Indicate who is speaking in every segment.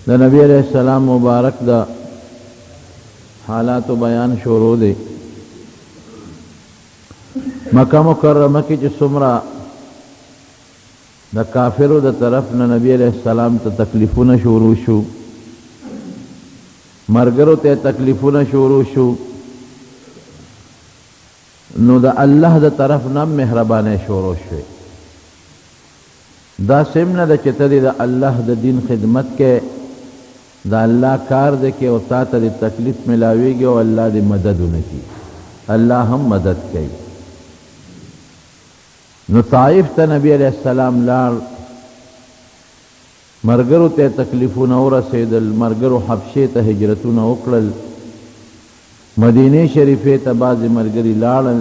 Speaker 1: د نبی علیہ السلام مبارک د حالات بیان شروع دی. مکه مکرمه کې چې څومره د کافرو د طرف نه نبی علیہ السلام ته تکلیفونه شروع شو، مرګرو ته تکلیفونه شروع شو، نو د الله د طرف نه مهرباني شروع شوه. دا سم نه ده چې ته دې د الله د دین خدمت کې، د الله کار دې کې او تا ته دې تکلیف ملاویږي او الله دې مدد ونه کړي. الله هم مدد کوي. نو طائف ته نبی علیہ السلام لاړ، مرګرو ته تکلیفونه ورسېدل، مرګرو حبشې ته هجرتونه وکړل، مدینې شریفې ته بعضې مرګري لاړل.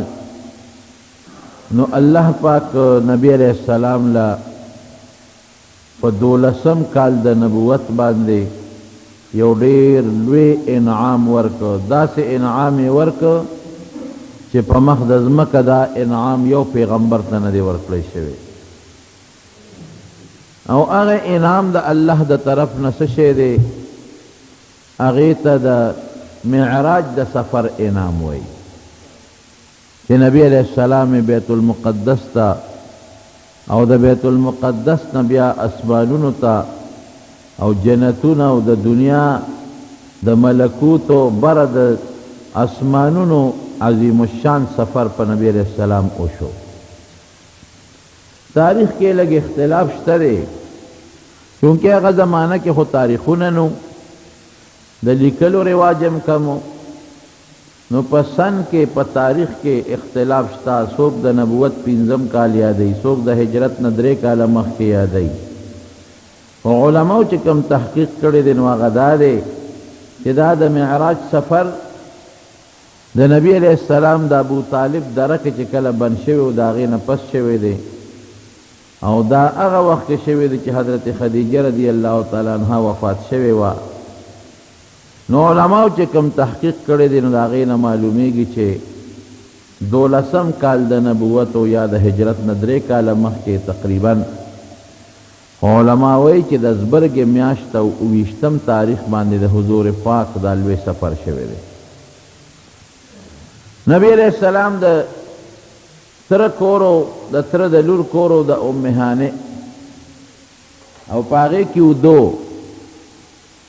Speaker 1: نو الله پاک نبی علیہ السلام له په 12 کال د نبوت باندې یو ډېر لوی انعام ورکړ. داسې انعام یې ورکړ چې په مخ د ځمکه دا انعام یو پیغمبر ته نه دی ورکړی شوی. او هغه انعام د الله د طرف نه څه شی دی؟ هغې ته د معراج د سفر انعام وایي چې نبی علیہ السلام بیت المقدس ته او د بیت المقدس نه بیا اسمانونو ته او جنتونه او د دنیا د ملکوتو بره د اسمانونو عظیم الشان سفر په نبی علیہ السلام وشو. تاریخ کې لږ اختلاف شته دی، چونکه هغه زمانه کې خو تاریخونه نو، د لیکلو رواج هم کم و، نو په سن کې په تاریخ کې اختلاف شته. څوک د نبوت 5 کال یادوي، څوک د هجرت نه 3 کاله مخکې یادوي. خو علماو چې کوم تحقیق کړی دی نو هغه دا دی چې دا د معراج سفر د نبی علیہ السلام د ابو طالب دره کې چې کله بند شوی و د هغې نه پس شوی دی، او دا هغه وخت کې شوی دی چې حضرت خدیجه رضی الله تعالی عنها وفات شوې وه. نو علماو چې کوم تحقیق کړی دی نو د هغې نه معلومیږي چې 12 کال د نبوت او یا د هجرت نه 3 کاله مخکې تقریبا. علما وایي چې د زبرګې میاشت او 22 تاریخ باندې د حضور پاک دا لوی سفر شوی دی. نبی علیہ السلام د تره کورو، د تره د لور کورو د ام هانې او په هغې کې ودو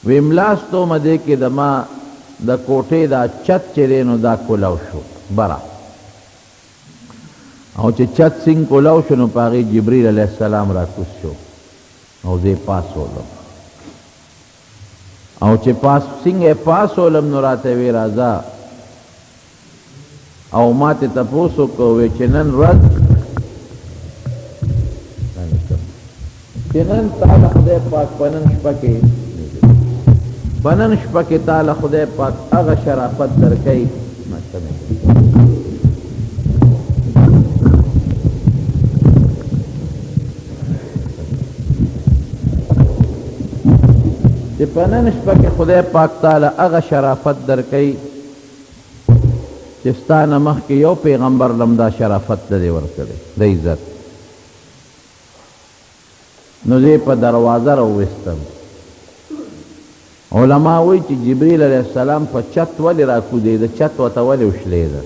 Speaker 1: وی ملاستو مدې کې د ما د کوټې دا چت چې دی نو دا کولاو شو بره، او چې چت څنګه کولاو شو نو په هغې جبریل علیه السلام راکوز شو او زه یې پاڅولم، او چې پاس څنګه یې پاڅولم نو راته وی راځه، او ما ته تپوس وکړو وی چې نن ورځ چې نن تا له خدای پاک په نن شپه کې په نن شپه کې تا له خدای پاک هغه شرافت درکوي. چې په نن شپه کې خدای پاک تا له هغه شرافت درکوي چې ستا نه مخکې یو پیغمبر لم دا شرافت نه دی ورکړی د عزت. نو زه یې په دروازه راوویستم. علما وایي چې جبریل علیه السلام په چت ولې راکوزېده، چت ورته ولې وشلېده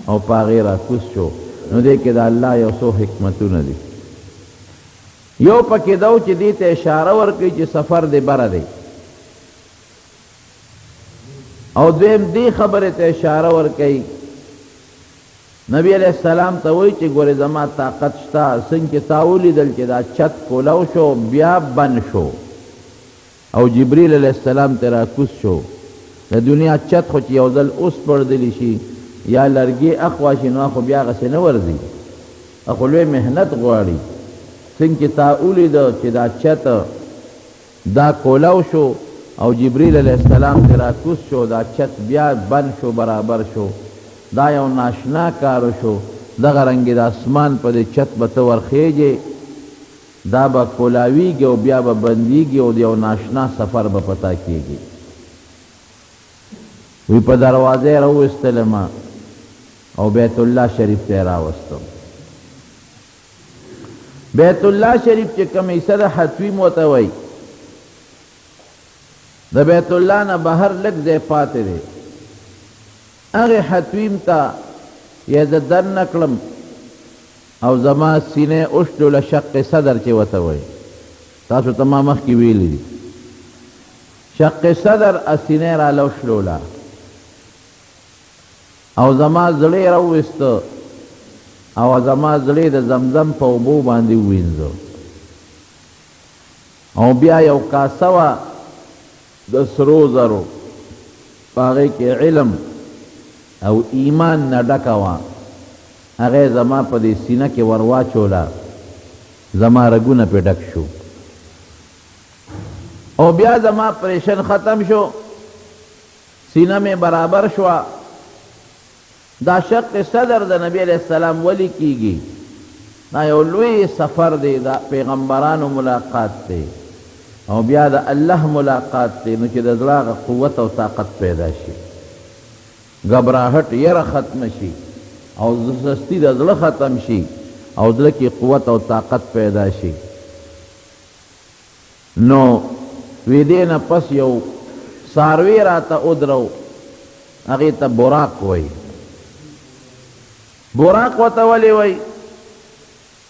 Speaker 1: او په هغې راکوز شو. نو دې کې د الله یو څو حکمتونه دي. یو پکې دا و چې دې ته اشاره ورکوي چې سفر دې بره دی، او دویم دې خبرې ته اشاره ورکوي نبی علیہ السلام ته وایي چې ګورې زما طاقت شته، څنګه چې تا ولیدل چې دا چت کولاو شو بیا بند شو او جبریل علیه السلام ته راکوز شو. د دنیا چت خو چې یو ځل وسپړدلی شي یا لرګی اخوا شي نو خو بیا هغسې نه ورځي، خو لوی محنت غواړي. څنګه چې تا ولیده چې دا چت دا کولاو شو او جبریل علیه السلام ته راکوز شو، دا چت بیا بند شو برابر شو، دا یو ناشنا کار شو. دغه رنګې د اسمان په دې چت به ته ورخېږې، دا به کولاویږي او بیا به بندیږي او د یو ناشنا سفر به په تا کېږي. وی په دروازه یې راوویستلم او بیت الله شریف ته یې راوستم. بیت الله شریف چې کوم حصه ده حتویم ورته وایي. د بیت الله نه بهر لږ ځای پاتې دی، هغې حتویم ته یې زه دننه کړم او زما سینه یې وشلوله، شق صدر چې ورته وایي، تاسو ته ما مخکې ویلي دي، شق صدر سینه یې راله وشلوله او زما زړه یې راوویسته او زما زړه یې د زمزم په اوبو باندې ووینځه او بیا یو کاسه وه د سرو زرو، په هغې کې علم او ایمان نه ډکه وه، هغه یې زما په دې سینه کې ور واچوله، زما رګونه پرې ډک شو او بیا زما پریشن ختم شو، سینه مې برابر شوه. دا شق صدر د نبی علیه السلام ولې کیږي؟ دا یو لوی سفر دی، د پیغمبرانو ملاقات دی او بیا د الله ملاقات دی، نو چې د زړه هغه قوت او طاقت پیدا شي، ګبراهټ یره ختمه شي او سستی د زړه ختم شي او زړه کې قوت او طاقت پیدا شي. نو وی دې نه پس یو څاروی راته ودرو، هغې ته براق وایي. براق ورته ولې وایي؟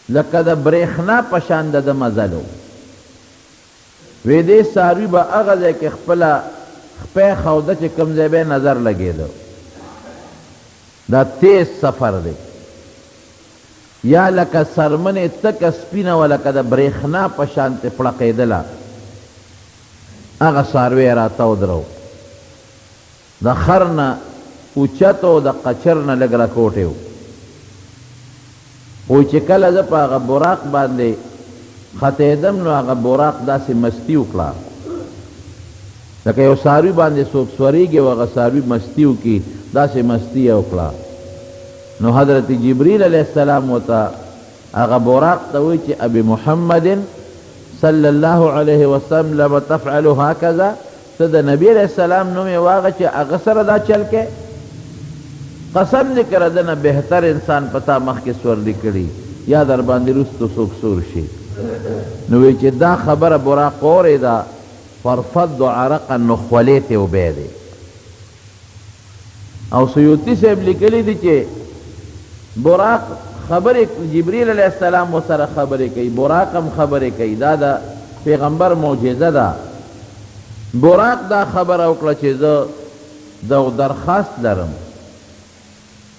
Speaker 1: لکه د برېښنا په شان د ده مزل و. وی دې څاروي به هغه ځای کې خپله خپه ښوده چې کوم ځای به یې نظر لګېده. دا تیز سفر دی. یا لکه څرمنې تکه سپینه وه، لکه د برېښنا په شان ترې پړقېدله، هغه څاروی یې راته ودرو. د خر نه اوچت او د قچر نه لږ راکوټی و. خو چې کله زه په هغه براق باندې ختېدم نو هغه براق داسې مستي وکړه لکه یو څاروي باندې څوک سورېږي او هغه څاروي مستي وکړي، داسې مستي یې وکړه. نو حضرت جبریل علیه السلام ورته هغه براق ته وایي چې ابي محمد صلی الله علیه وسلم لم تفعل هکذا، ته د نبی علیه السلام نوم یې واغه چې هغه سره دا چل کې؟ قسم دې که د ده نه بهتر انسان په تا مخکې سورلي کړي یا در باندې وروسته څوک سور شي. نو وایي چې دا خبره براق واورېده، فارفض عرقا، نو خولې ترې وبهېدې. او سیوطي صاحب لیکلي دي چې براق خبرې، جبریل علیه السلام ورسره خبرې کوي، براق هم خبرې کوي، دا د پیغمبر معجزه ده. براق دا خبره وکړه چې زه د درخواست لرم،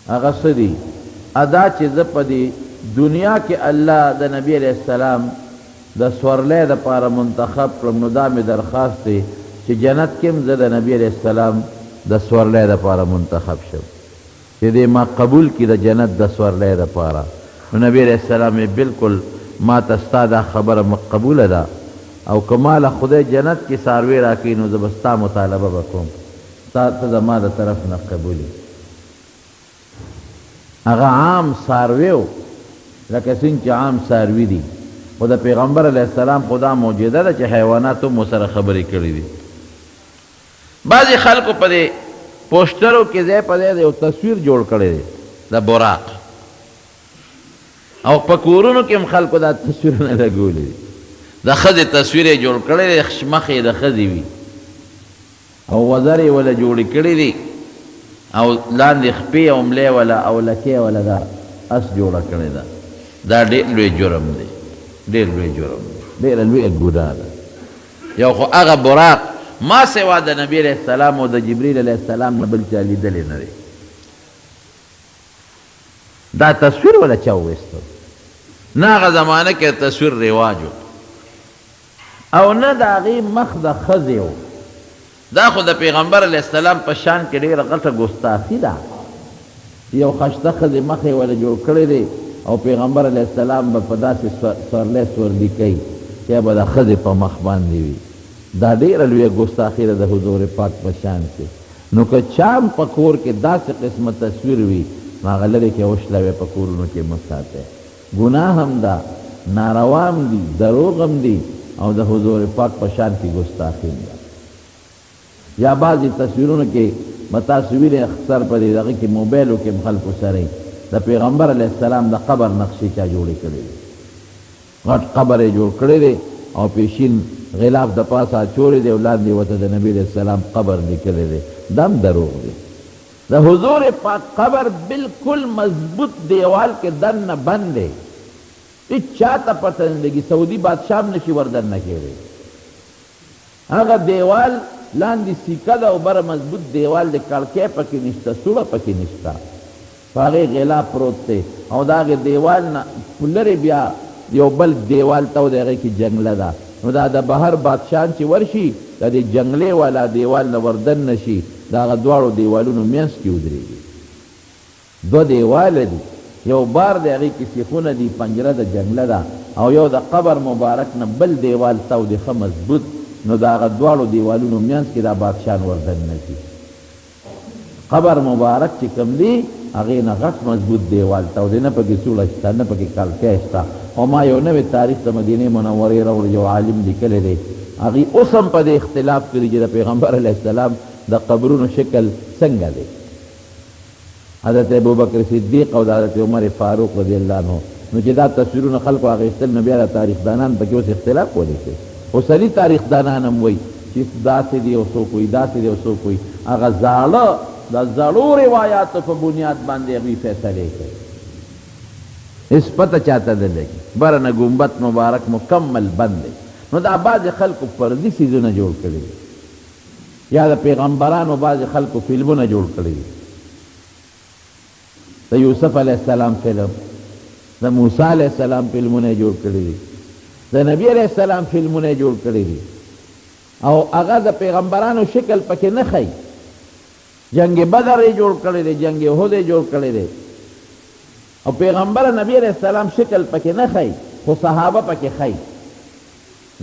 Speaker 1: هغه څه دي؟ ادا چې زه په دې دنیا کې الله د نبی علیه السلام د سورلۍ دپاره منتخب کړم، نو دا مې درخواست دی چې جنت کې هم زه د نبی علیه السلام د سورلۍ دپاره منتخب شم، چې دې ما قبول کړي د جنت د سورلۍ دپاره. نو نبی علیه السلام یې بالکل ما ته ستا دا خبره قبوله ده، او که ما له خدای جنت کې څاروی راکوي نو زه به ستا مطالبه به کوم، ستا ته زما د طرف نه قبول یې. هغه عام څاروی و لکه څنګه چې عام څاروي دي، خو د پیغمبر علیه السلام خو دا معجزه ده چې حیوانات هم ورسره خبرې کړې دي. بعضې خلکو په دې پوسټرو کې ځای په ځای یو تصویر جوړ کړی دی د براق، او په کورونو کې هم خلکو دا تصویرونه لګولي دي. د ښځې تصویر یې جوړ کړی دی، مخ یې د ښځې وي او وزرې یې وله جوړې کړې دي او لاندې خپې او ملی وله او لکۍ وله دا اس جوړه کړې ده. دا ډېر لوی جرم دی، ډېر لوی جرم دی، ډېره لویه ګناه ده. یو خو هغه براق ما سوا د نبی علیه السلام او د جبریل علیه السلام نه بل چا لیدلی نه دی. دا تصویر وله چا وویستو؟ نه هغه زمانه کې تصویر رواج و او نه د هغې مخ د ښځې و. دا خو د پیغمبر علیه السلام په شان کې ډېره غټه ګستاخي ده چې یو خشته ښځې مخ یې وله جوړ کړی دی او پیغمبر علیه السلام به په داسې سورلی سورلي کوي چې به د ښځې په مخ باندې وي. دا ډېره لویه ګستاخي ده د حضور پاک په شان کې. نو که چا هم په کور کې داسې قسمه تصویر وي نو هغه لرې کې وشلوی، په کورونو کې مه ساتئ. ګناه هم ده، ناروا هم دي، دروغ هم دي او د حضور پاک په شان کې ګستاخي هم ده. یا بعضې تصویرونو کې به تاسو وینئ اکثر په دې دغه کې موبایلو کې هم خلکو سره د پیغمبر علیه السلام د قبر نقشې چا جوړې کړې دي، غټ قبر یې جوړ کړی دی او پیشین غلاف د پاسه اچولی دی او لاندې ورته د نبي علیه السلام قبر لیکلی دی، دا هم دروغ دی. د حضور پاک قبر بالکل مضبوط دیوال کې دننه بند دی، هیچا ته پته نه لګي، سعودي بادشاه هم نشي وردننه کېدی. هغه دیوال لاندې سیکه ده او بره مضبوط دیوال دی، کړکۍ پکې نشته، سوړه پکې نشته، په هغې غلاف پروت دی او د هغې دیوال نه لرې بیا یو بل دیوال تاو دی، هغې کې جنګله ده. نو دا د بهر بادشاهان چې ورشي د دې جنګلې والا دیوال نه وردننه شي، د هغه دواړو دیوالونو منځ کې ودرېږي. دوه دیواله دي، یو بار دی هغې کې سیخونه دي، پنجره ده، جنګله ده، او یو د قبر مبارک نه بل دیوال تاو دی ښه مضبوط، نو د هغه دواړو دیوالونو منځ کې دا بادشاهان وردننه شي. قبر مبارک چې کوم دی هغې نه غټ مضبوط دیوال تاو دی، نه پکې سوړه شته، نه پکې کړکۍ شته. او ما یو نوی تاریخ د مدینې منورې راوړ، یو عالم لیکلی دی، هغوی اوس هم په دې اختلاف کړي چې د پیغمبر علیه السلام د قبرونو شکل څنګه دی. حضرت ابوبکر صدیق او د حضرت عمر فاروق رضی الله عنه، نو چې دا تصویرونه خلکو اخیستل نو بیا د تاریخدانان پکې اوس اختلاف ولې کوي؟ اوسني تاریخدانان هم وایي چې داسې دی او څوک وایي داسې دی او څوک وایي. هغه زاړه د زړو روایاتو په بنیاد باندې هغوی فیصلې کوي، هېڅ پته چاته نه لګي. بره نه ګنبد مبارک مکمل بند دی. نو دا بعضې خلکو فرضي څیزونه جوړ کړي دي، یا د پیغمبرانو بعضې خلکو فلمونه جوړ کړي دي، د یوسف علیه السلام فلم، د موسی علیه السلام فلمونه یې جوړ کړي دي، د نبي علیه السلام فلمونه یې جوړ کړي دي، او هغه د پیغمبرانو شکل پکې نه ښیي. جنګ بدر یې جوړ کړی دی، جنګ احد یې جوړ کړی دی، او پیغمبر نبی علیه السلام شکل پکې نه ښیي، خو صحابه پکې ښیي.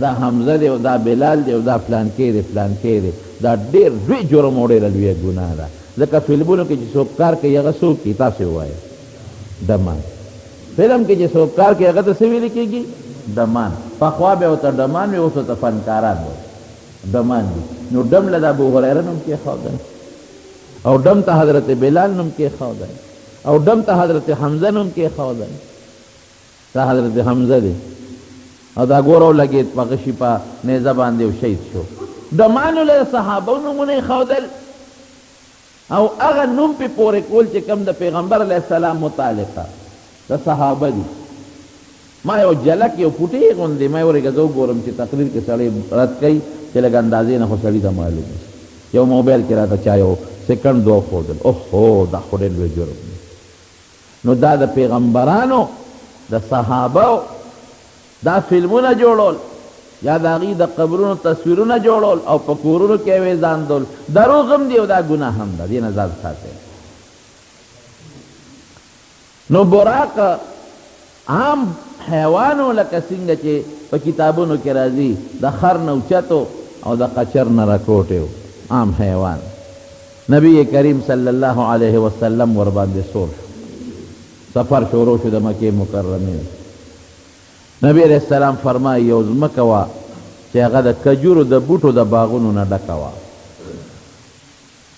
Speaker 1: دا حمزه دی او دا بلال دی او دا فلانکی دی فلانکی دی. دا ډېر لوی جرم او ډېره لویه ګناه ده، ځکه فلمونو کې چې څوک کار کوي هغه څوک دي؟ تاسو ووایئ ډمان. فلم کې چې څوک کار کوي هغه ته څه ویل کېږي؟ ډمان. پخوا به ورته ډمان وي، اوس ورته فنکاران وایي، ډمان دي. نو ډم له د ابو هریره نوم کېښودل، او ډم ته حضرت بلال نوم کېښودل، او ډم ته حضرت حمزه نوم کېښودل. دا حضرت حمزه دی او دا ګوره ولګېد په غشي په نیزه باندې او شهید شو. ډمانو له صحابو نومونه ایښودل او هغه نوم پې پورې کول چې کوم د پیغمبر علیه السلام متعلقه د صحابه دي. ما یو جلک یو پوټې غوندې ما یې ورېږه زه وګورم چې تقریر کې سړی رد کوي چې لږ اندازې نه خو سړي ته معلومه شي. یو موبایل کې راته چا یو سیکنډ دوه وښودل، اوهو دا خو ډېر لوی جرم دی. نو دا د پیغمبرانو د صحابو دا فلمونه جوړول یا د هغوی د قبرونو تصویرونه جوړول او په کورونو کې اویزاندول دروغ هم دي او دا ګناه هم ده، دې نه ځان ساتئ. نو براق عام حیوان و، لکه څنګه چې په کتابونو کې راځي، د خر نه اوچت او د قچر نه رکوټی و، عام حیوان. نبی کریم صلی الله علیه وسلم ورباندې سور شو، سفر شروع شو د مکې مکرمې. نبی علیه السلام فرمایي یو ځمکه وه چې هغه د کجورو د بوټو د باغونو نه ډکه وه،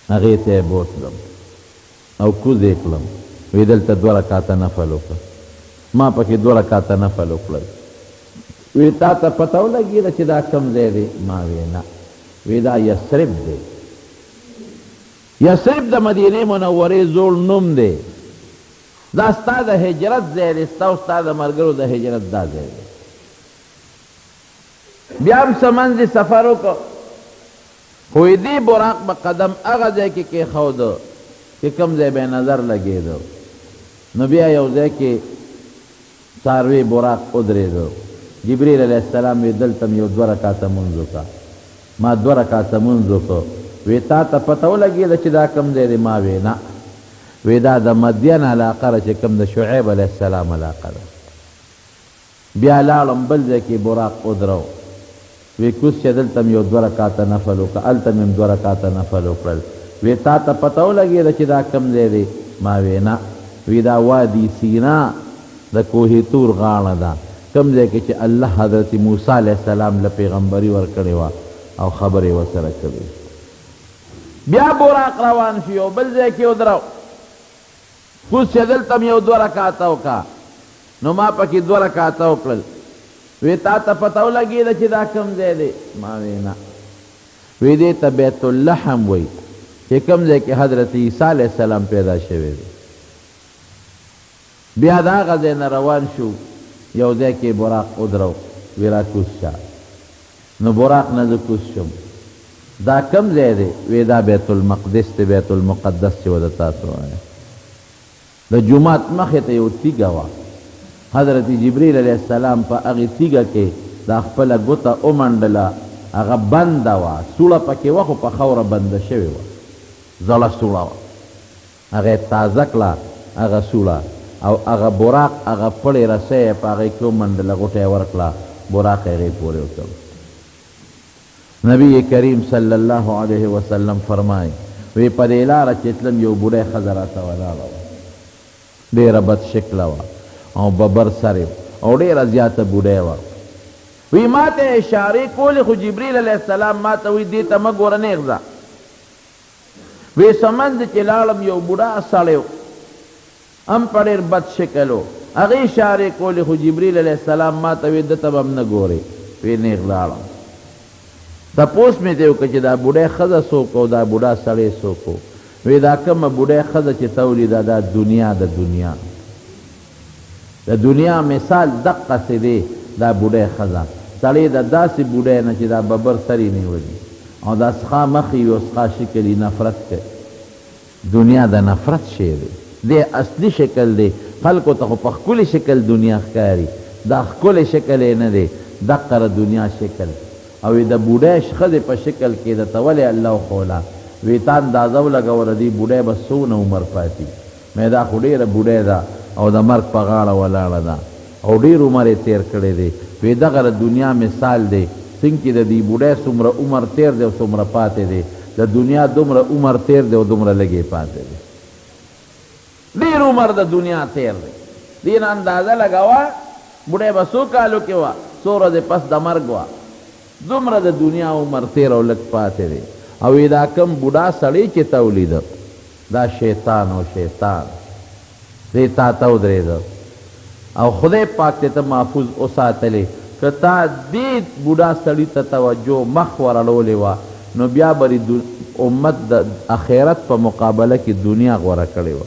Speaker 1: هغې ته یې بوتلم او کوز یې کړم، وی دلته دوه رکعته نفل وکړه. ما پکې دوه رکعته نفل وکړل. وی تا ته پته ولګېده چې دا کوم ځای دی؟ ما وی نه. وی دا یثرب دی. یثرب د مدینې منورې زوړ نوم دی. دا ستا د هجرت ځای دی، ستا او ستا د ملګرو د هجرت دا ځای دی. بیا هم څه منځ یې سفر وکړ، خو دې براق به قدم هغه ځای کې کېښوده چې کوم ځای به نظر لګېده. نو بیا یو ځای کې څاروی براق ودرېده. جبریل علیه السلام وی دلته مې یو دوه رکعته مونځ وکړه. ما دوه رکعته مونځ وکړ. وی تا ته پته ولګېده چې دا کوم ځای دی؟ ما وی نه. وی دا د مدین علاقه ده چې کوم د شعیب علیه السلام علاقه ده. بیا لاړم بل ځای کې براق ودرو. وی کوز چې دلته مې یو دوه رکعته نفل وکړه، هلته مې هم دوه رکعته نفل وکړل. وی تا ته پته ولګېده چې دا کوم ځای دی؟ ما وی نه. وی دا وادي سینا د کوه طور غاړه ده، کوم ځای کې چې الله حضرت موسی علیه السلام له پیغمبري ورکړې وه او خبرې ورسره کړې. بیا براق روان شو، یو بل ځای کې ودرو. کوز چې دلته مې یو دوه رکعته وکړه، نو ما پکې دوه رکعته وکړل. وی تا ته پته ولګېده چې دا کوم ځای دی؟ ما وی نه. وی دې ته بیت اللحم وایي چې کوم ځای کې حضرت عیسی علیه السلام پیدا شوی دی. بیا د هغه ځای نه روان شو، یو ځای کې براق ودرو، وی را کوز شه. نو براق نه زه کوز شوم. دا کوم ځای دی؟ وی دا بیت المقدس دی، بیت المقدس چې ورته تاسو وایئ. د جومات مخې ته یو تیږه وه، حضرت جبریل علیه السلام په هغې تیږه کې دا خپله ګوته ومنډله، هغه بنده وه، سوړه پکې وه خو په خاوره بنده شوې وه، زړه سوړه وه. هغه یې تازه کړه هغه سوړه، او هغه براق هغه پړې رسۍ یې په هغې کې ومنډله، غوټه یې ورکړه، براق یې هغې پورې وتړه. نبی کریم صلی الله علیه وسلم فرمایي، وی په دې لاره چې تلم یو بوډۍ ښځه راته ولاړه وه، ډېره بد شکله وه او ببر سرې او ډېره زیاته بوډۍ وه. وی ما ته یې اشارې کولې، خو جبریل علیه السلام ما ته وی دې ته مه ګوره، نېغ ځه. وی څه منځ چې لاړم یو بوډا سړی و، هم په ډېر بد شکل و، هغې اشارې کولې، خو جبریل علیه السلام ما ته وی ده ته به هم نه ګورې. وی نېغ لاړم. تپوس مې ترې وکړ چې دا بوډۍ ښځه څوک او دا بوډا سړی څوک و؟ وی دا کومه بوډۍ ښځه چې تا ولیده دا دنیا ده، دنیا د دنیا مثال دقسې دی. دا بوډۍ ښځه سړی د داسې بوډۍ نه چې دا ببر سر یې نیولي او دا سخا مخ یې وي او سخا شکل یې نفرت کوي. دنیا د نفرت شی دی، دی اصلي شکل دی. خلکو ته خو په ښکلي شکل دنیا ښکاري، دا ښکلی شکل یې نه دی، دقه د دنیا شکل. او د بوډۍ ښځې په شکل کې درته ولې الله وښوله؟ وی تا اندازه ولګوله دې بوډۍ به څونه عمر پاتې؟ مې دا خو ډېره بوډۍ ده او د مرګ په غاړه ولاړه ده او ډېر عمر یې تېر کړی دی. وی دغه د دنیا مثال دی، څنګه چې د دې بوډۍ څومره عمر تېر دی او څومره پاتې دی، د دنیا دومره عمر تېر دی او دومره لږ یې پاتې دی. ډېر عمر د دنیا تېر دی. دې نه اندازه لګوه بوډۍ به څو کالو کې وه، څو ورځې پس د مرګ وه، دومره د دنیا عمر تېر او لږ پاتې دی. او دا کوم بوډا سړی چې تا ولیده دا شیطان او شیطان دی، تا ته ودرېده او خدای پاک دې ته محفوظ وساتلې. که تا دې بوډا سړي ته توجه مخ ور اړولې وه نو بیا به دې امت د اخرت په مقابله کې دنیا غوره کړې وه.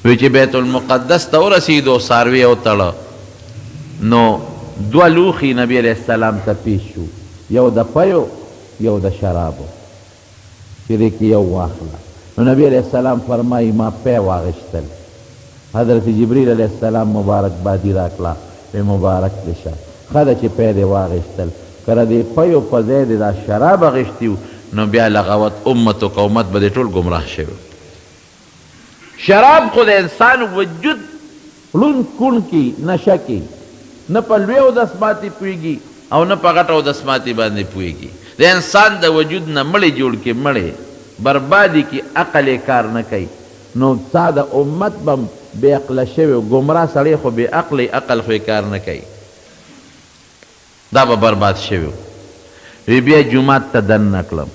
Speaker 1: وی چې بیت المقدس ته ورسېدو، څاروی یې وتړه، نو دوه لوښي نبی علیه السلام ته پیش شو، یو د پیو یو د شرابو، چې دې کې یو واخله. نو نبی علیه السلام فرمایي ما پی واغشتل. حضرت جبریل علیه السلام مبارکبادي راکړه، وی مبارک دې شه، ښه ده چې پی دې واغشتل، که د دې پیو په ځای دې دا شراب اخیستي وو نو بیا لغوت امت او قومت به دې ټول ګمراه شوي. شراب خو د انسان وجود ړوند کوڼ کړي، نشه کړي، نه په لوی اودس ماتي پوهېږي او نه په غټه اودس ماتي باندې پوهېږي. د انسان د وجود نه مړی جوړ کړي، مړی بربادي کړي، عقل یې کار نه کوي. نو ستا د امت به هم بې عقله شوی، ګمراه سړی خو بې عقله وي، عقل خو یې کار نه کوي، دا به برباد شوی وي. بیا جومات ته دننه کړم،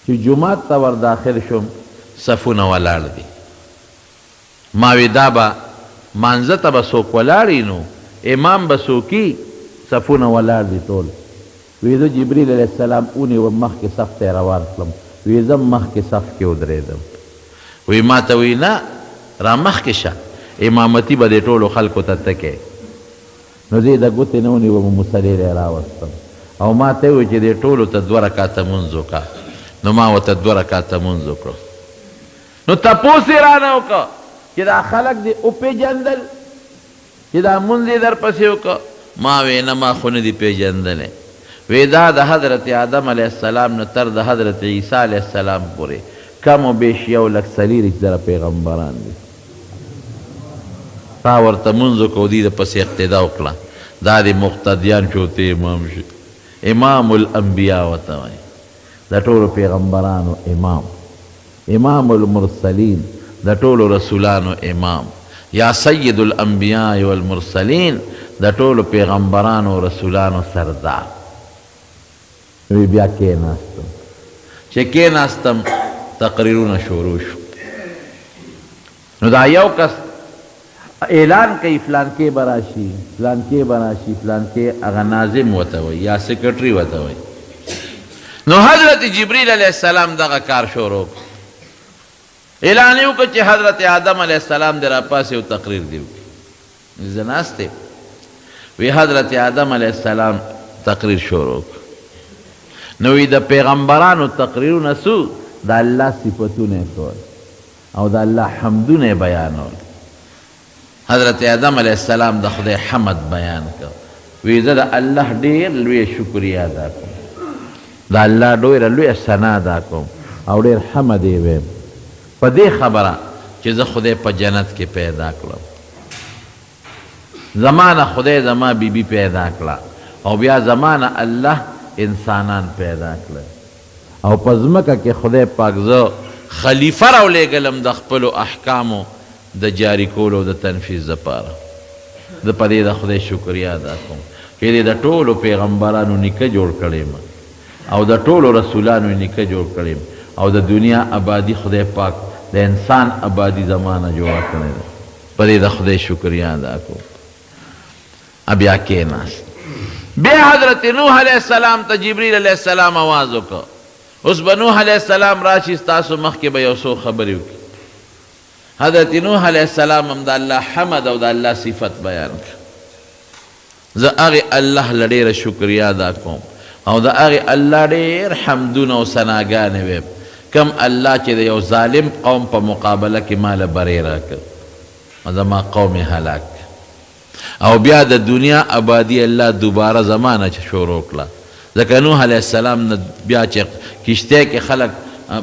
Speaker 1: چې جومات ته ور داخل شوم صفونه ولاړ دي. ما وی دا به مانځه ته به څوک ولاړ وي، نو امام به څوک وي، صفونه ولاړ دي ټول. وی زه جبریل علیه السلام ونیوم، مخکې صف ته یې روان کړم، وی زه مخکې صف کې ودرېدم. وی ما ته وی نه را مخکې شه، امامتي به دې ټولو خلکو ته ته کوې. نو زه یې د ګوتې نه ونیوم، مصلې له یې راوستم او ما ته یې وویل چې دې ټولو ته دوه رکعته لمونځ وکړه. نو ما ورته دوه رکعته لمونځ وکړو. نو تپوس یې رانه وکړ چې دا خلک دې وپېژندل چې دا لمونځ یې درپسې وکړ؟ ما وې نه، ما خو نه دي پېژندلی. وې دا د حضرت آدم علیه السلام نه تر د حضرت عیسی علیه السلام پورې کم و بیش 1,24,000 پیغمبران دي. تا ورته لمونځ وکړ او دوی درپسې اقتدا وکړه، دا دې مقتدیان شو، ته امام شوې. امام الانبیا ورته وایي، د ټولو پیغمبرانو امام، امام المرسلین، د ټولو رسولانو امام، یا سید الانبیاء والمرسلین، د ټولو پیغمبرانو رسولانو سردار. وی بیا کېناستم، چې کېناستم تقریرونه شروع شو. نو دا یو کس اعلان کوي فلانکی به راشي، فلانکی به راشي، فلانکی، هغه ناظم ورته وایي یا سیکرټري ورته وایي. نو حضرت جبریل علیه السلام دغه کار شروع کړ، اعلان یې وکړ چې حضرت آدم علیه السلام دې راپاڅي او تقریر دې وکړي. زه ناست یم، وی حضرت آدم علیه السلام تقریر شروع کړ. نو وی د پیغمبرانو تقریرونه څه وو؟ د الله صفتونه یې کول او د الله حمدونه یې بیانول. حضرت آدم علیه السلام د خدای حمد بیان کړ، وی زه د الله ډېر لویه شکریه ادا کوم، د الله ډېره لویه ثنا ادا کوم او ډېر حمد یې ویم په دې خبره چې زه خدای په جنت کې پیدا کړم، زما نه خدای زما بیبي پیدا کړه او بیا زما نه الله انسانان پیدا کړل او په ځمکه کې خدای پاک زه خلیفه راولېږلم د خپلو احکامو د جاري کولو او د تنفیذ لپاره. زه په دې د خدای شکریه ادا کوم چې دې د ټولو پیغمبرانو نیکه جوړ کړی یم او د ټولو رسولانو یې نیکه جوړ کړی یم او د دنیا ابادي خدای پاک د انسان ابادي زما نه جوړه کړې ده. په دې د خدای شکریه ادا کوم. بیا کېناست. بیا حضرت نوح علیه السلام ته جبریل علیه السلام اواز وکړ، اوس به نوح علیه السلام راشي، ستاسو مخکې به یو څو خبرې وکړي. حضرت نوح علیه السلام هم د الله حمد او د الله صفت بیان کړ. زه هغې الله له ډېره شکریه ادا کوم او د هغې الله ډېر حمدونه او ثناګانې وایم کوم الله چې د یو ظالم قوم په مقابله کې ما له بری راکړ او زما قوم یې هلاک کړ. او بیا د دنیا ابادي الله دوباره زما نه شروع کړه، ځکه نوح علیه السلام نه بیا چې کشتۍ کې خلک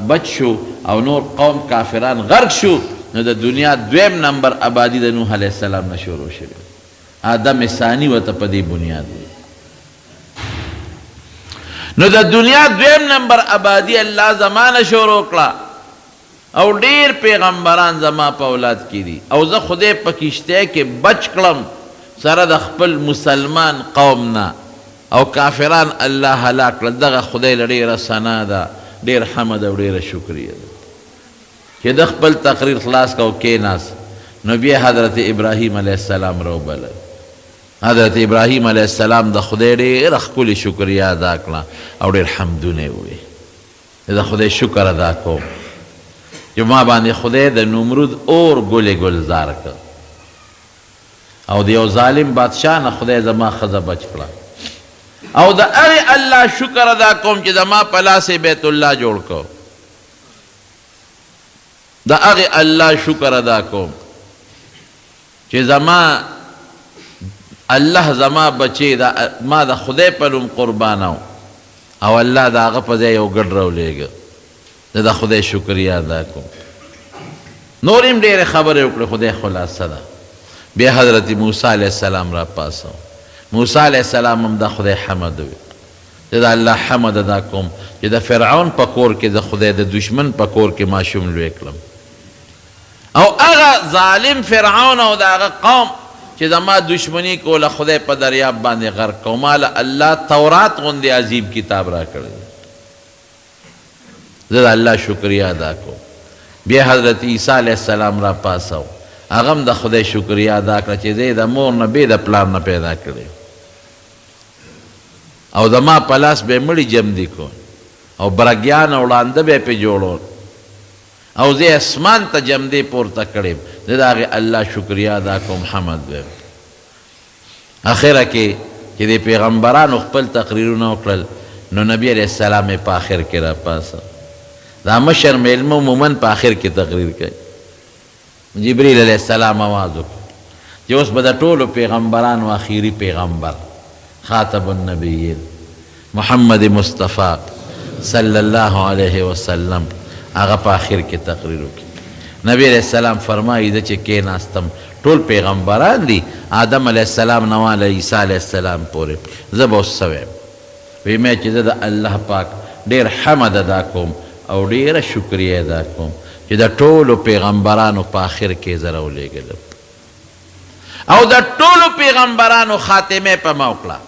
Speaker 1: بچ شو او نور قوم کافران غرق شو، نو د دنیا دویم نمبر ابادي د نوح علیه السلام نه شروع شوې، آدم ثاني ورته په دې بنیاد وایي. نو د دنیا دویم نمبر ابادي الله زما نه شروع کړه او ډېر پېغمبران زما په اولاد کې دي او زه خدای په کښتۍ کې بچ کړم سره د خپل مسلمان قوم نه او کافران الله هلاک کړل، دغه خدای له ډېره ثنا ده، ډېر حمد او ډېره شکریه ده. چې ده خپل تقریر خلاص کړ او کېناست نو بیا حضرت ابراهیم علیه السلام راوبلل. حضرت ابراهیم علیه السلام د خدای ډېره ښکلې شکریه ادا کړه او ډېر حمدونه یې وویل. زه د خدای شکر ادا کوم چې ما باندې خدای د نمرود اور ګلې ګلزار کړ او د یو ظالم بادشاه نه خدای زما ښځه بچ کړه او د هغې الله شکر ادا کوم چې زما په لاس یې بیت الله جوړ کړ. د هغې الله شکر ادا کوم چې زما الله زما بچی دا ما د خدای په نوم قرباناو او الله د هغه په ځای یو ګډ راولېږه، زه د خدای شکریه ادا کوم. نورې هم ډېرې خبرې وکړې، خو دی خلاصه ده. بیا حضرت موسی علیه السلام راپاڅو، موسی علیه السلام هم د خدای حمد وویل، زه د الله حمد ادا کوم چې د فرعون په کور کې د خدای د دښمن په کور کې ماشوم لوی کړم او هغه ظالم فرعون او د هغه قوم چې زما دښمني کوله خدای په دریاب باندې غرق کړ او ما له الله تورات غوندې عظیم کتاب راکړی دی، زه د الله شکریه ادا کوم. بیا حضرت عیسی علیه السلام راپاڅاو، هغه هم د خدای شکریه ادا کړه چې زه یې د مور نه بې د پلار نه پیدا کړی یم او زما په لاس به یې مړي جمدي کول او برګیان او ړانده به یې پرې جوړول او زه یې اسمان ته جمدې پورته کړی یم، زه د هغې الله شکریه ادا کوم، حمد وایم. اخره کې چې دې پیغمبرانو خپل تقریرونه وکړل نو نبي علیه السلام یې په اخر کې راپاڅاوه. دا مشر مېلمه عموماً په اخر کې تقریر کوي. جبریل علیه السلام اواز وکړ چې اوس به د ټولو پیغمبرانو اخیري پیغمبر خاتم النبیین محمد مصطفی صلی الله علیه وسلم هغه په اخر کې تقریر وکړي. نبی علیه السلام فرمایي زه چې کېناستم ټول پیغمبران دي، آدم علیه السلام نه واله عیسی علیه السلام پورې، زه به اوس څه وایم؟ وی مې چې زه د الله پاک ډېر حمد ادا کوم او ډېره شکریه ادا کوم چې د ټولو پیغمبرانو په اخر کې زه راولېږلم او د ټولو پیغمبرانو خاتمه یې په ما وکړه،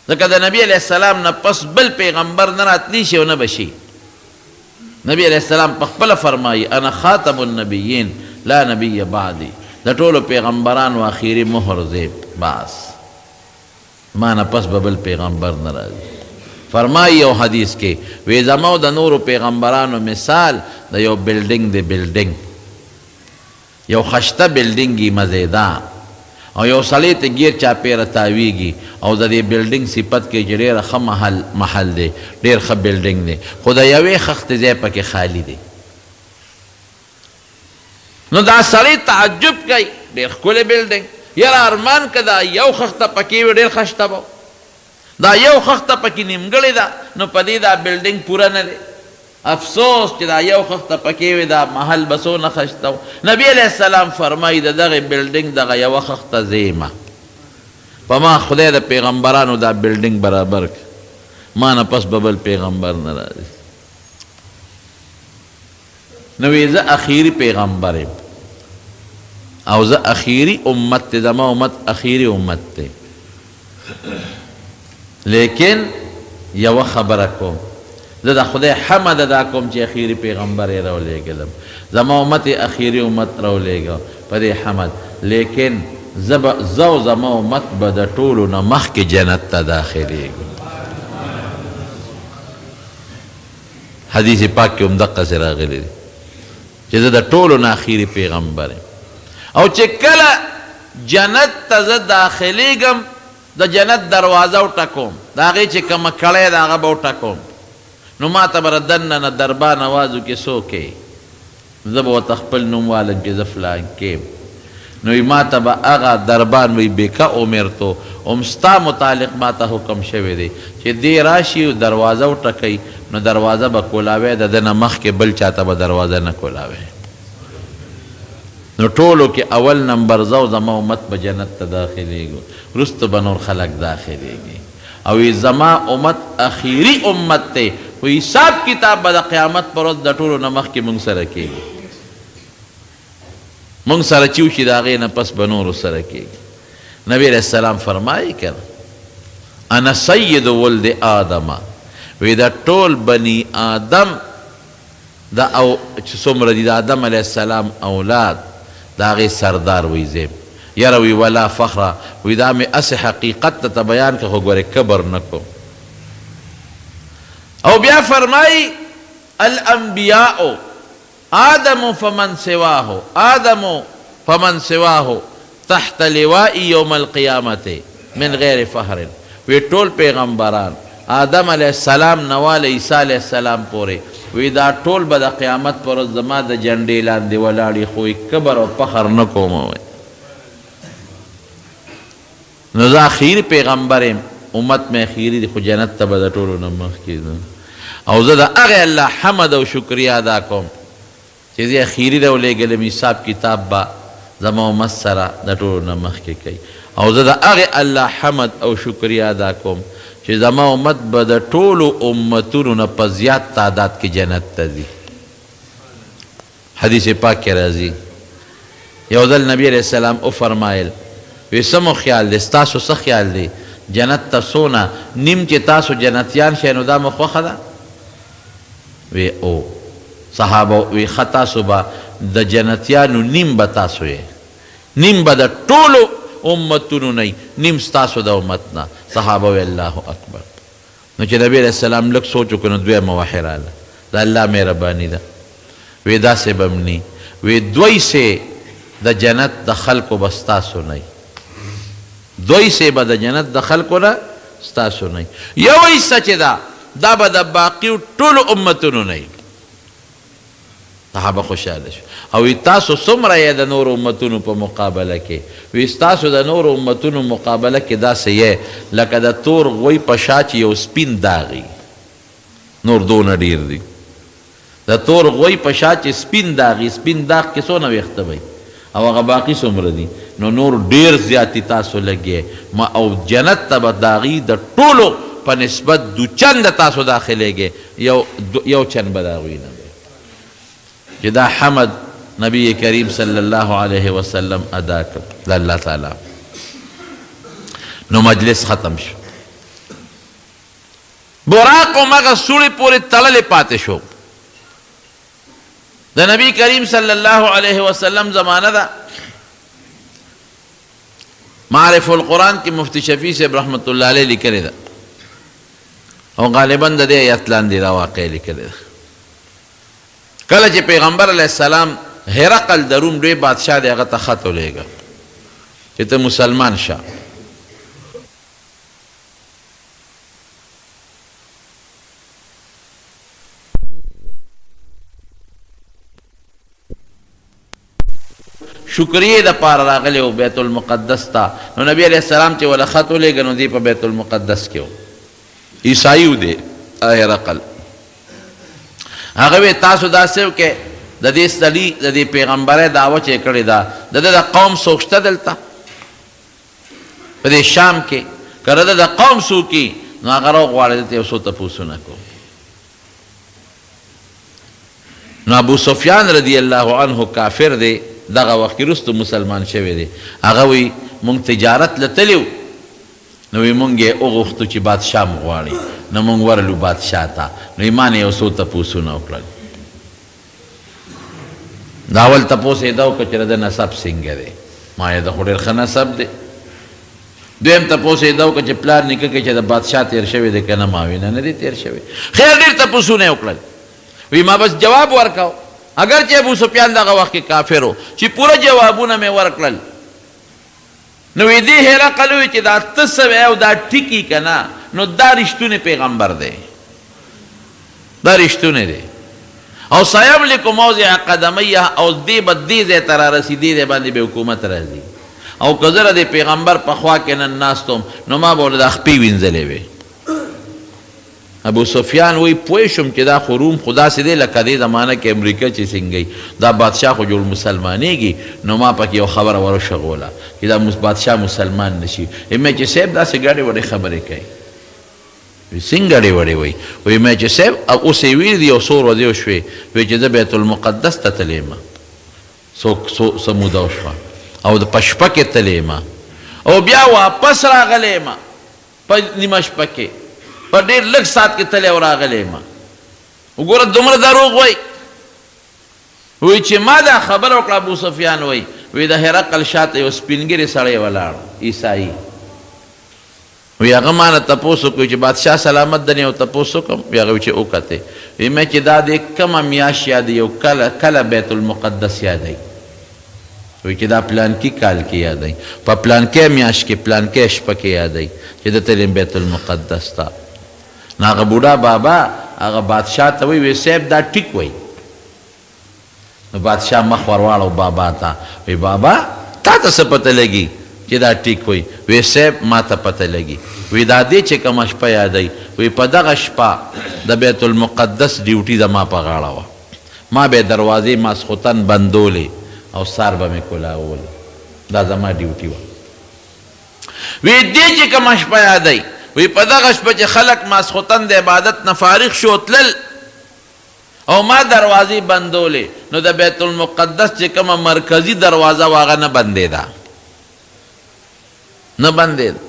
Speaker 1: ځکه د نبی علیه السلام نه پس بل پیغمبر نه راتلی شي او نه به شي. نبی علیه السلام په خپله فرمایي انا خاتم النبیین لا نبی بعدی، د ټولو پیغمبرانو اخیری مهر زه یم، بس ما نه پس به بل پیغمبر نه راځي. فرمایي یو حدیث کې وی زما او د نورو پیغمبرانو مثال د یو بلډینګ دی، بلډینګ یو خشته بلډینګ یې مزیدار او یو سړی ته ګیر چاپېره تاویږي او د دې بلډینګ صفت کوي چې ډېره ښه محل دی، ډېر ښه بلډینګ دی، خو د یوې خښتې ځای پکې خالي دی. نو دا سړی تعجب کوي، ډېر ښکلی بلډینګ، یاره ارمان که دا یو خښته پکې وي ډېر خشته به، دا یو خښته پکې نیمګړې ده نو په دې دا بلډینګ پوره نه دی، افسوس چې دا یو خښته پکې وي دا محل به څونه خشته و. نبی علیه السلام فرمایي د دغې بلډینګ دغه یوه خښته زیمه په ما خدای د پیغمبرانو دا بلډینګ برابر کړ، ما نه پس به بل پیغمبر نه راځي. نو وی زه اخیری پیغمبر یم او زه اخیری امت ته، زما امت اخیری امت دی، لیکن یوه خبره کوم، زه د خدای حمد ادا کوم چې اخیری پیغمبر یې راولېږلم، زما امت یې اخیری امت راولېږه په دې حمد، لیکن زه به زه او زما امت به د ټولو نه مخکې جنت ته داخلېږو. حدیث پاک کې هم دقسې راغلي دي چې زه د ټولو نه اخیري پیغمبر یم او چې کله جنت ته زه داخلېږم د جنت دروازه وټکوم، د هغې چې کومه کړی ده هغه به وټکوم، نو ما ته به د دننه نه دربان اواز وکړي څوک یې؟ زه به ورته خپل نوم والم چې زه فلانکی یم. نو وایي ما ته به هغه دربان وایي بک امرتو، هم ستا متعلق ما ته حکم شوی دی چې دی راشي او دروازه وټکوي، نو دروازه به کولاوی، د ده نه مخکې بل چا ته به دروازه نه کولاوی. نو ټولو کې اول نمبر زه او زما امت به جنت ته داخلېږو، وروسته به نور خلک داخلېږي. او وایي زما امت اخیري امت دی، خو حساب کتاب به د قیامت پر ورځ د ټولو نه مخکې مونږ سره کېږي، مونږ سره چې وشي د هغې نه پس به نورو سره کېږي. نبی علیه السلام فرمایي که نه انا سید ولد آدم، وایي د ټول بني آدم د او چې څومره دي د آدم علیه السلام اولاد د هغې سردار وایي زه یم. یاره وایي ولا فخره، وایي دا مې هسې حقیقت درته بیان کړه خو ګورې کبر نه کوم. او بیا فرمایي الانبیاء آدم فمن سواه، آدم فمن سواه تحت لوائي یوم القیامة من غیر فخر، وی ټول پیغمبران آدم علیه السلام نه واله عیسی علیه السلام پورې، وی دا ټول به د قیامت پر ورځ زما د جنډې لاندې ولاړ وي، خو وی کبر او فخر نه کوم. وی نو زه اخیري پیغمبر یم، امت مې اخیري دی، خو جنت ته به د ټولو نه مخکې ځم، او زه د هغې الله حمد او شکریه ادا کوم چې زه اخیري راولېږلم، حساب کتاب به زما امت سره د ټولو نه مخکې کوي، او زه د هغې الله حمد او شکریه ادا کوم چې زما امت به د ټولو امتونو نه په زیات تعداد کې جنت ته ځي. حدیث پاک کې راځي یو ځل نبی علیه السلام وفرمایل وی څه مو خیال دی، ستاسو څه خیال دی جنت ته څونه نیم چې تاسو جنتیان شئ نو دا مو خوښه ده؟ وی او صحابه وی ښه تاسو به د جنتیانو نیم به تاسو یې، نیم به د ټولو امتونو نه، نیم ستاسو د امت نه. صحابه وی الله اکبر. نو چې نبی علیه السلام لږ سوچ وکړ نو دویمه وحی راله، د الله مهرباني ده، وی داسې به هم نی، وی دوه حصې د جنت د خلکو به ستاسو نه وي، دوه حصې به د جنت د خلکو نه ستاسو نه وي، یوه حصه چې ده دا به د باقیو ټولو امتونو نه وي. صحابه خوشحاله شو او وی تاسو څومره یې د نورو امتونو په مقابله کې؟ وی ستاسو د نورو امتونو مقابله کې داسې یې لکه د تور غوی په شا چې یو سپین داغ وي، نور دونه ډېر دي. د تور غوی په شا چې سپین داغ وي، سپین داغ کې څونه ویښته وي او هغه باقي څومره دي، نو نور ډېر زیات دي، تاسو لږ یې ما او جنت ته به د هغوی د ټولو په نسبت دوچنده تاسو داخلېږئ، یو چند به د هغوی نه وي. چې دا حمد نبی کریم صلی الله علیه وسلم ادا کړ د الله تعالی، نو مجلس ختم شو. براق هم هغه سوړې پورې تړلې پاتې شو. د نبی کریم صلی الله علیه وسلم زمانه ده، معارف القرآن کې مفتی شفیع صاحب رحمت الله علیه لیکلې ده او غالبا د دې آیت لاندې دا واقع لیکلې ده. کله چې پیغمبر علیه السلام هرقل د روم لوی بادشاه دی هغه ته خط ولېږه چې ته مسلمان شه. شکریې د پاره راغلی و بیت المقدس ته، نو نبی علیه السلام چې وله خط ولېږه نو دی په بیت المقدس کې و، عیسائی و دی هرقل. هغه وی تاسو داسې وکړئ، د دې سړي د دې پیغمبرۍ دعوه چې کړې ده، د ده د قوم څوک شته دلته په دې شام کې؟ که د ده د قوم څوک وي نو هغه راوغواړئ، دلته یو څو تپوسونه کوم. نو ابو سفیان رضی الله عنه کافر دی، دغه وخت کې وروسته مسلمان شوی دی، هغه وایي مونږ تجارت له تللي وو، نو وایي مونږ یې وغوښتو چې بادشاه مو غواړي، نو مونږ ورغلو بادشاه ته، نو یې مانه یو څو تپوسونه وکړل. دا اول تپوس یې دا وکړ چې د ده نسب څنګه دی، ما یې د خو ډېر ښه نسب دی. دویم تپوس یې دا وکړ چې پلار نیکه کې چې د بادشاه تېر شوی دی که نه، ما وی نه، نه دی تېر شوی. خیر ډېر تپوسونه یې وکړل، وی ما بس جواب ورکاو، اګر چې ابو سفیان دغه وخت کې کافر و، چې پوره جوابونه مې ورکړل، نو وی دې هرقل وویل چې دا ته څه وایې او دا ټکي که نه، نو دا رښتونی پیغمبر دی، دا رښتونی دی، او سیملک موضع قدمیه، او دې به دې ځای ته رارسي، دې ځای باندې به حکومت راځي، او که زه د دې پیغمبر په خوا کې نن ناست وم نو ما به ورله دا خپې وینځلې وې. ابو سفیان وایي پوه شوم چې دا خو روم خو داسې دی لکه دې زمانه کې امریکا چې څنګه وي، دا بادشاه خو جوړ مسلمانېږي، نو ما پکې یو خبره وروشغوله چې دا بادشاه مسلمان نه شي. وایي چې صاحب داسې ګډې وډې خبرې کوي. وی څنګه ګډې وډې وایي؟ وایي مې چې صاحب او اوس یې ویلي دي یو څو ورځې وشوې، وایي چې زه بیت المقدس ته تللی یم، څو څو څه موده وشوه او په شپه کې تللی یم او بیا واپس راغلی یم. په نیمه شپه کې په ډېر لږ ساعت کې تللی او راغلی یم. وګوره دومره دروغ وایي. وایي چې ما دا خبره وکړه، ابو سفیان وایي، وایي د هرقل شاته یو سپین ږیری سړی ولاړ و، عیسايي. وایي هغه ما نه تپوس وکړ چې بادشاه سلامت درنه یو تپوس وکړم؟ وایي هغه وایي چې وکتې. وایي مې چې دا دې کومه میاشت یادوي او کله کله بیت المقدس یادوي؟ وایي چې دا پلانکي کال کې یادوي، په پلانکۍ میاشت کې پلانکۍ شپه کې یادوي چې د تلم بیت المقدس ته. نو هغه بوډا بابا هغه بادشاه ته وایي، وایي صاحب دا ټیک وایي. نو بادشاه مخ ورواړو بابا ته، وایي بابا تا ته څه پته لګي چې دا ټیک وایي؟ وایي صاحب ما ته پته لګي. وایي دا دې چې کومه شپه یادوي، وایي په دغه شپه د بیت المقدس ډیوټي زما په غاړه وه. ما به دروازې ماسخوتن بندولې او سار به مې کولاولې، دا زما ډیوټي وه. وی دې چې کومه شپه یادوي، وی په دغه شپه چې خلک ماسخوتن د عبادت نه فارغ شو تلل او ما دروازې بندولې، نو د بیت المقدس چې کومه مرکزي دروازه وه هغه نه بندېده، نه بندېده.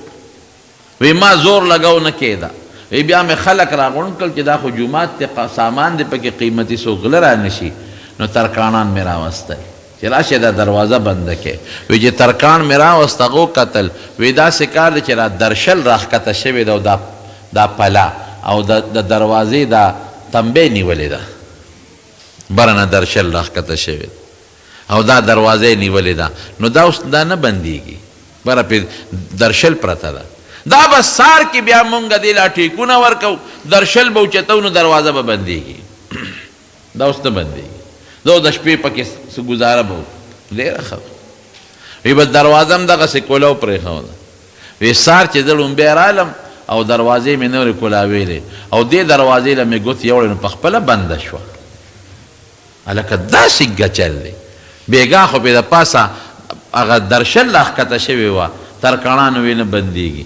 Speaker 1: وی ما زور لګاو نه کېده. وی بیا مې خلک راغونډ کړل چې دا خو جومات دی، سامان دی پکې قیمتي، څوک غله را نه شي. نو ترکاڼان مې راوستل چې راشه دا دروازه بنده کړئ. وی چې ترکاڼ مې راوست، هغه وکتل، وی داسې کار دی چې را درشل راښکته شوې ده او دا دا پله او د د دروازې دا تمبه یې نیولې ده، بره نه درشل راښکته شوې ده او دا دروازه یې نیولې ده، نو دا اوس دا نه بندیږي، بره پرې درشل پرته ده، دا به سهار کې بیا مونږ دې لا ټیکونه ورکوو، درشل به اوچتوو نو دروازه به بندیږي، دا اوس نه بندیږي، دا اوس د شپې پکې څه ګوزاره به وکړو. ډېره ښه ده. وی بس دروازه هم دغسې کولاو پرېښوده. وی سهار چې زه ړومبی رالم او دروازې مې نورې کولاوېلې او دې دروازې له مې ګوتې یوړې نو پخپله بنده شوه. هلکه داسې ګچل دی، بېګا خو پرې د پاسه هغه درشل راښکته شوې وه، ترکاڼانو وې نه بندېږي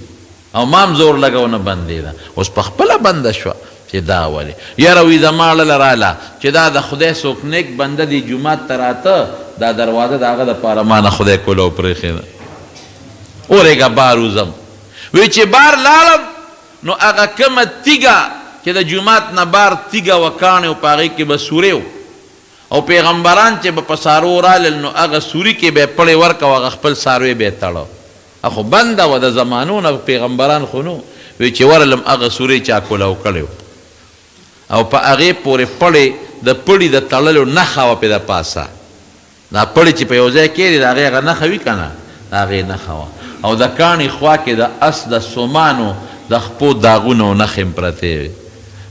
Speaker 1: او ما هم زور لګاوه نه بندېده، اوس په خپله بنده شوه چې دا ولې؟ یاره وي زما ړله راله چې دا د خدای څوک نېک بنده دې جومات ته راته، دا دروازه د هغه دپاره ما نه خدای کولاو پرېښې ده، ورېږه بار وځم. وي چې بار لاړم نو هغه کومه تیږه چې د جومات نه بار تیږه وه کاڼی وو په هغې کې به سوری وو او پیغمبران چې به په څاروو رالل نو هغه سوري کې به یې پړی ورکړ او هغه خپل څاروی به یې تړه. خو بنده وه، د زمانو نه پیغمبران خو نو. وی چې ورلم هغه سوری چا کولاو کړی او په هغې پورې پړې د پړي د تړلو نښه وه پې د پاسه. دا پړی چې په یو ځای کېږدې د هغې هغه نښه وي که نه، د هغې نښه وه او د کاڼي خوا کې د اس د سومانو د خپو داغونه او نښې هم پرتې وې.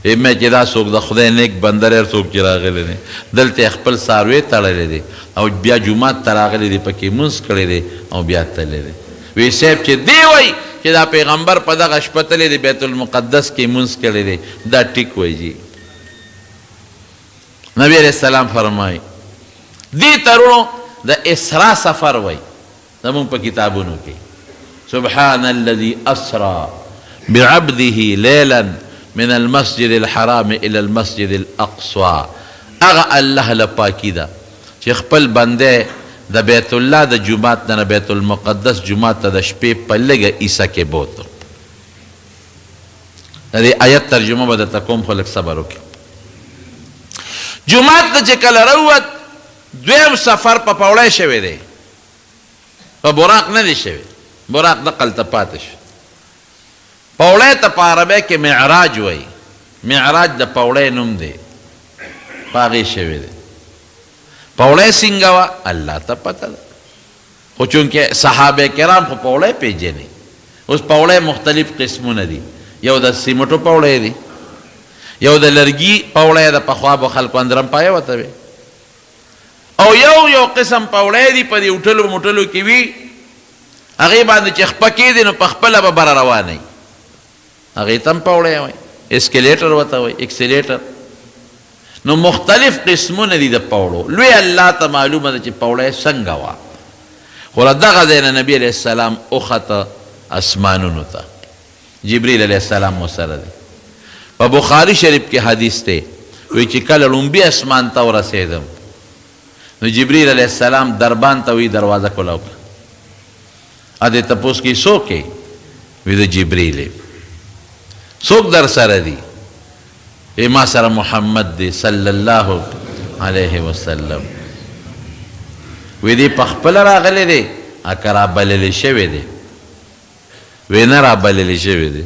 Speaker 1: وې مې چې دا څوک د خدای نېک بنده دی، هر څوک چې راغلی دی دلته یې خپل څاروی تړلی دی او بیا جومات ته راغلی دی، پکې لمونځ کړی دی او بیا تللی دی. وې صاحب چې دی وایي چې دا پیغمبر په دغه شپه تللی دی، بیت المقدس کې یې لمونځ کړی دی، دا ټیک وایي جي. نبی علیه السلام فرمایي، دې ته وروڼو د اسراء سفر وایي زموږ په کتابونو کې، سبحان الذي اسرا بعبده لیلا من المسجد الحرام الی المسجد الاقصی، هغه الله له پاکي ده چې خپل بنده د بیت الله د جومات نه بیت المقدس جومات ته د شپې په لږه حصه کې بوتو. د دې آیت ترجمه به درته کوم، خو لږ صبر وکړئ. جومات نه چې کله راووت، دویم سفر په پوړی شوی دی، په براق نه دی شوی، براق دقلته پاتې شو. پوړی ته په عربۍ کې معراج وایي، معراج د پوړی نوم دی، په هغې شوی دی. پوړی څنګه وه الله ته پته ده، خو چونکه صحابه کرام خو پوړی پیژني. اوس پوړی مختلف قسمونه دي، یو د سیمټو پوړی دی، یو د لرګي پوړی ده، پخوا به خلکو اندرم پایه ورته وي، او یو یو قسم پوړی دی په دې هوټلو موټلو کې وي، هغې باندې چې خپه کېدې نو په خپله به بره روانه وي، هغې ته هم پوړی وایي، اسکلیټر ورته وایي، اکسلیټر. نو مختلف قسمونه دي د پوړو، لوی الله ته معلومه ده چې پوړی څنګه وه. خو له دغه ځای نه نبي علیه السلام وخته اسمانونو ته، جبریل علیه السلام ورسره دی. په بخاري شریف کې حدیث دی، وایي چې کله ړومبي اسمان ته ورسېدم نو جبریل علیه السلام دربان ته وایي دروازه کولاو کړه، ا دې تپوس کوي څوک یې؟ وایي زه جبریل یم. څوک در سره دي؟ وایي ما سره محمد دی صلی الله علیه وسلم. وایي دی په خپله راغلی دی که رابللی شوی دی؟ وایي نه رابللی شوی دی.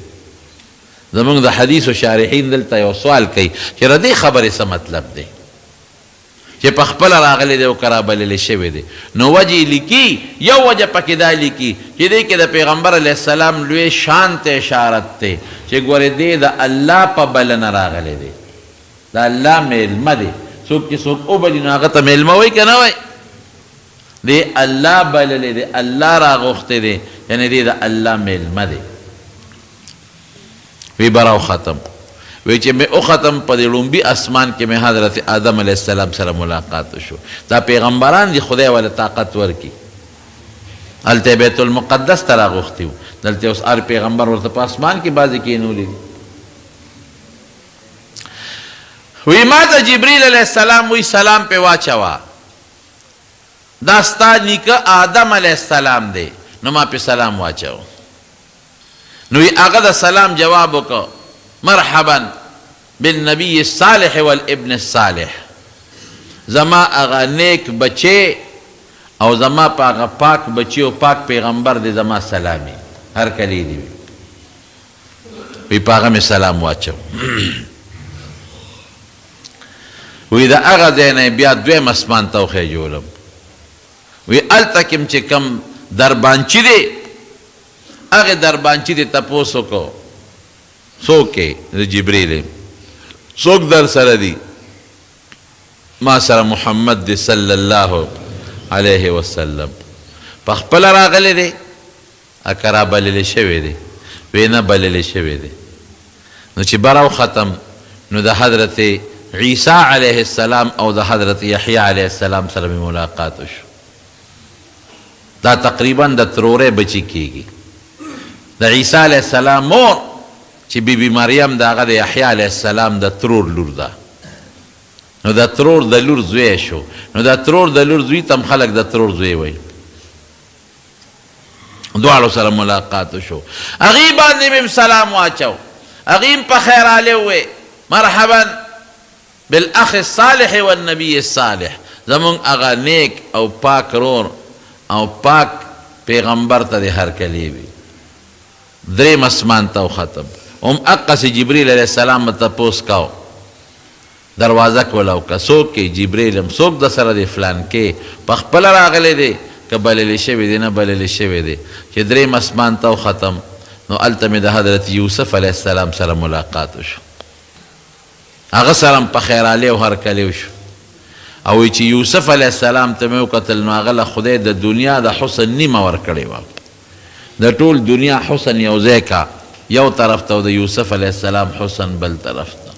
Speaker 1: زمونږ د حدیثو شارحین دلته یو سوال کوي چې د دې خبرې څه مطلب دی چې په خپله راغلی دی او که رابللی شوی دی؟ نو وجه یې لیکي، یو وجه پکې دا لیکي چې دې کې د پیغمبر علیه السلام لوی شان ته اشارت دی چې ګورې دی د الله په بلنه راغلی دی، د الله میلمه دی. څوک چې څوک وبلي نو هغه ته میلمه وایي که نه وایي؟ دی الله بللی دی، الله راغوښتی دی، یعنې دی د الله میلمه دی. وی به راوختم، وی چې مې وختم په دې ړومبي اسمان کې مې حضرت آدم علیه السلام سره ملاقات وشو. دا پیغمبران دي، خدای وله طاقت ورکړي. هلته یې بیت المقدس ته راغوښتي وو، دلته اوس هر پیغمبر ورته په اسمان کې بعضې کېنولي دي. وی ما ته جبریل علیه السلام وی سلام پې واچوه، دا ستا نیکه آدم علیه السلام دی، نو ما پې سلام واچوه. نو یې هغه د سلام جواب وکړ، مرحبا بالنبي الصالح والابن الصالح، زما هغه نیک بچی او زما په هغه پاک بچي او پاک پیغمبر دې زما سلام وي، هرکلی دې وي. وي په هغه مې سلام واچو. وي د هغه ځای نه یې بیا دویم اسمان ته وخېژولم. وي هلته کې هم چې کوم دربانچي دی، هغې دربانچي دې تپوس وکړو څوک یې؟ زه جبریل یم. څوک در سره دي؟ ما سره محمد دی صلی الله علیه وسلم. په خپله راغلی دی که رابللی شوی دی؟ وی نه بللی شوی دی. نو چې بره وختم نو د حضرت عیسی علیه السلام او د حضرت یحیی علیه السلام سره مې ملاقات وشو. دا تقریبا د ترورې بچی کیږي. د عیسی علیه السلام مور چې بی بی مریم ده هغه د یحیی علیه السلام د ترور لور ده، نو د ترور د لور زوی شو، نو د ترور د لور زوی ته هم خلک د ترور زوی وایي. دواړو سره ملاقات وشو، هغې باندې مې هم سلام واچو، هغې هم په خیر راغلی ووی مرحبا بالاخ الصالح والنبي الصالح، زمونږ هغه نیک او پاک رور او پاک پیغمبر ته دې هرکلی وي. دریم اسمان ته وختم، هم هقسې جبریل علیه السلام به تپوس کاو، دروازه کولاو که څوک یې؟ جبریل یم. څوک د سره دی؟ فلانکی. په خپله راغلی دی که بللی شوی دی؟ نه بللی شوی دی. چې دریم اسمان ته وختم نو هلته مې د حضرت یوسف علیه السلام سره ملاقات وشو، هغه سره هم په خیرالی او هرکلی وشو. او وایي چې یوسف علیه السلام ته مې وکتل نو هغه له خدای د دنیا د حسن نیمه ورکړې وه، د ټول دنیا حسن یو ځای کا یو طرف ته او د یوسف علیه السلام حسن بل طرف ته.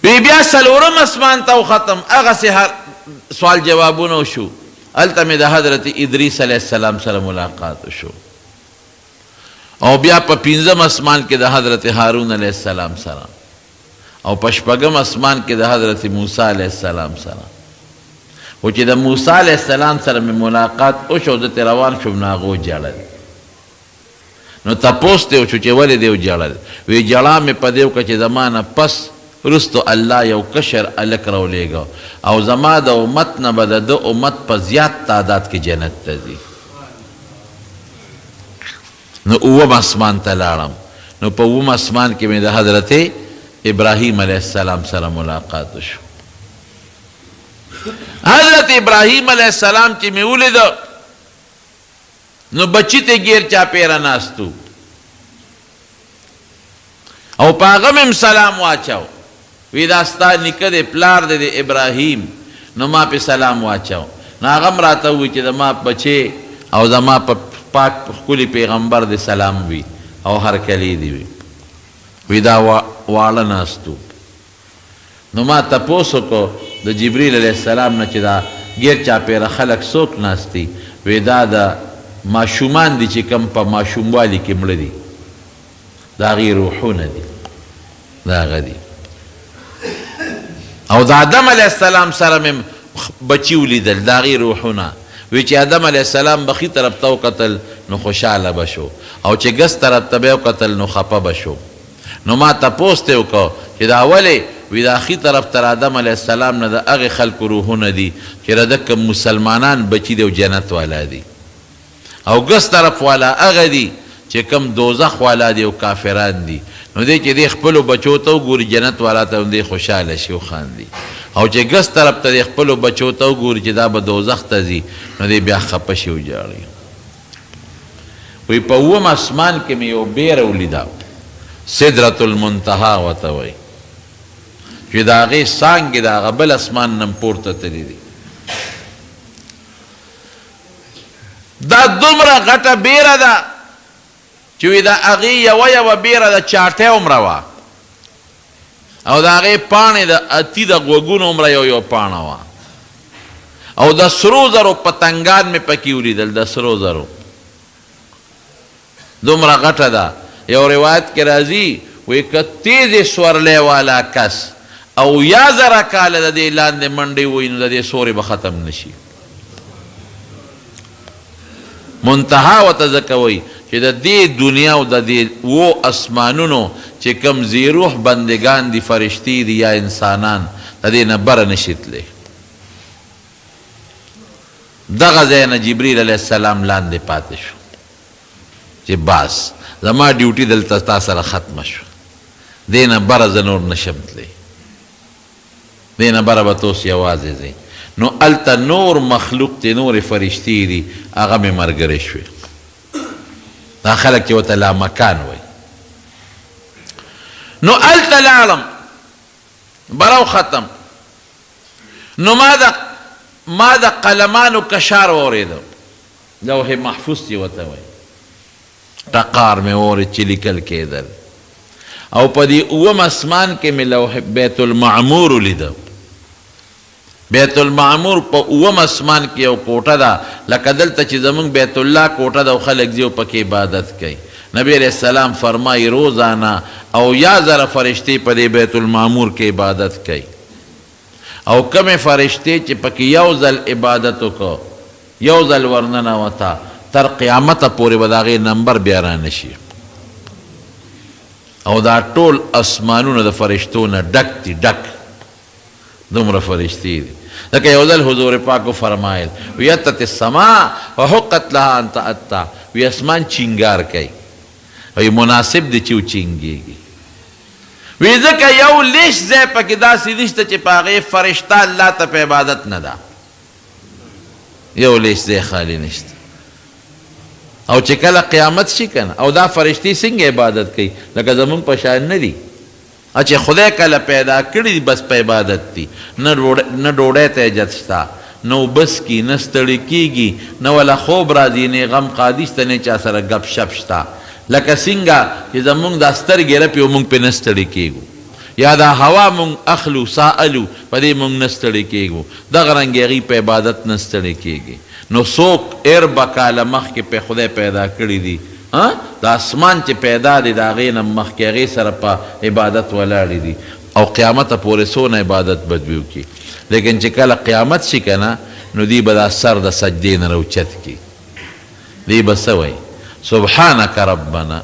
Speaker 1: وی بیا څلورم اسمان ته وختم، هغسې هر سوال جوابونه وشو، هلته مې د حضرت ادریس علیه السلام سره ملاقات وشو. او بیا په پنځم اسمان کې د حضرت هارون علیه السلام سره، او په شپږم اسمان کې د حضرت موسی علیه السلام سره. خو چې د موسی علیه السلام سره مې ملاقات وشو، زه ترې روان شوم، نو هغه وژړل. نو تپوس ترې وشو چې ولې دې وژړل؟ وی ژړا مې په دې وکړه چې زما نه پس وروسته الله یو کشر هلک راولېږه او زما د امت نه به د ده امت په زیات تعداد کې جنت ته ځي. نو اووم اسمان ته لاړم، نو په اووم اسمان کې مې د حضرت ابراهیم علیه السلام سره ملاقات وشو. حضرت ابراهیم علیه السلام چې مې ولیده نو بچی ته ګیر چاپېره ناست وو او په هغه مې هم سلام واچاو، وی دا ستا نیکه دی، پلار دی د ابراهیم. نو ما پې سلام واچاو، نو هغه هم راته وویل چې زما بچی او زما په پاک ښکلي پیغمبر دې سلام وي او هرکلی دې وي. وی دا واړه ناست وو. نو ما تپوس وکړو د جبریل علیه السلام نه چې دا ګیر چاپېره خلک څوک ناست دي؟ وی دا د ماشومان دي چې کوم په ماشوموالي کې مړه دي، د هغې روحونه دي، دا هغه دي. او د آدم علیه السلام سره مې بچي ولیدل، د هغې روحونه. وی چې آدم علیه السلام به ښي طرف ته وکتل نو خوشحاله به شو، او چې ګس طرف ته به یې وکتل نو خپه به شو. نو ما تپوس ترې وکړ چې دا ولې؟ وی دا ښي طرف تر آدم علیه السلام نه د هغې خلکو روحونه دي چې د ده کوم مسلمانان بچي دي او جنت والا دي، او ګس طرف والا هغه دي چې کوم دوزخ والا دي او کافران دي. نو دی چې دی خپلو بچو ته وګوري جنت والا ته، نو دی خوشحاله شي وخاندي، او چې ګس طرف ته دی خپلو بچو ته وګوري چې دا به دوزخ ته ځي، نو دی بیا خپه شي وژاړي. وایي په اووم اسمان کې مې یو بیره ولیده، سدرة المنتهی ورته وایي، چې د هغې څانګې د هغه بل اسمان نه هم پورته تللې دي. دا دومره غټه بیره ده چې وایي د هغې یوه یوه بیره د چاټۍ عمره وه، او د هغې پاڼې د اتي د غوږونو عمره یو یو پاڼه وه، او د سرو زرو پتنګان مې پکې ولیدل، د سرو زرو دومره غټه ده. یو روایت کې راځي وایي که تیزې سورلی والا کس او یا زره کاله د دې لاندې منډې ووهي نو د دې سورې به ختم نه شي. منتها ورته ځکه وایي چې د دې دنیا او د دې اوو اسمانونو چې کوم ذیروح بندګان دي، فرشتې دي یا انسانان، د دې نه بره نه شي تللی. دغه ځای نه جبریل علیه السلام لاندې پاتې شو چې بس زما ډیوټي دلته تا سره ختمه شوه، دې نه بره زه نور نه شم تللی، دې نه بره به ته اوس یوازې ځې. نو هلته نور مخلوق دی، نورې فرشتې دي، هغه مې ملګرې شوې. دا خلک چې ورته لامکان وایي. نو هلته لاړم بره وختم، نو ما د قلمانو کشار واورېده، لوح محفوظ چې ورته وایي، ټقار مې واورېد چې لیکل کېدل. او په دې اووم اسمان کې مې لوح بیت المعمور ولیده. بیت المعمور په اووم اسمان کې یو کوټه ده، لکه دلته چې زمونږ بیت الله کوټه ده او خلک ځي او پکې عبادت کوي. نبی علیه السلام فرمایي روزانه او یا زره فرشتې په دې بیت المعمور کې عبادت کوي، او کومې فرشتې چې پکې یو ځل عبادت وکړ، یو ځل ورننوته، تر قیامته پورې به د هغې نمبر بیا رانه شي. او دا ټول اسمانونه د فرشتو نه ډک دي، ډک. دومره فرشتې دي. ځکه یو ځل حضور پاک وفرمایل ویتت السما وحقت لها ان تأتا، وی اسمان چینګار کوي، وی مناسب دی چې وچینګېږي. وی ځکه یو لیش ځای پکې داسې نشته چې په هغې فرشته الله ته په عبادت نه ده، یو لیش ځای خالي نشته. او چې کله قیامت شي که نه، او دا فرشتې څنګه عبادت کوي؟ لکه زمونږ په شان نه دي چې خدای کله پیدا کړي دي بس په عبادت دي، نه ډوډۍ ته حاجت شته، نه اوبه څکي، نه ستړي کېږي، نه ولا خوب راځي، نه غم قادي شته، نه چا سره ګپ شپ شته. لکه څنګه چې زمونږ دا سترګې رپي او مونږ پرې نه ستړي کېږو، یا دا هوا مونږ اخلو ساه الو په دې مونږ نه ستړي کېږو، دغه رنګ هغوی په عبادت نه ستړي کېږي. نو څوک اربه کاله مخکې په خدای پیدا کړي دي، د اسمان چې پیدا دی د هغې نه مخکې هغې سره په عبادت ولاړې دي، او قیامته پورې څونه عبادت به دوی وکړي. لیکن چې کله قیامت شي که نه، نو دوی به دا سر د سجدې نه راوچت کړي، دوی به څه وایي؟ سبحانک ربنا،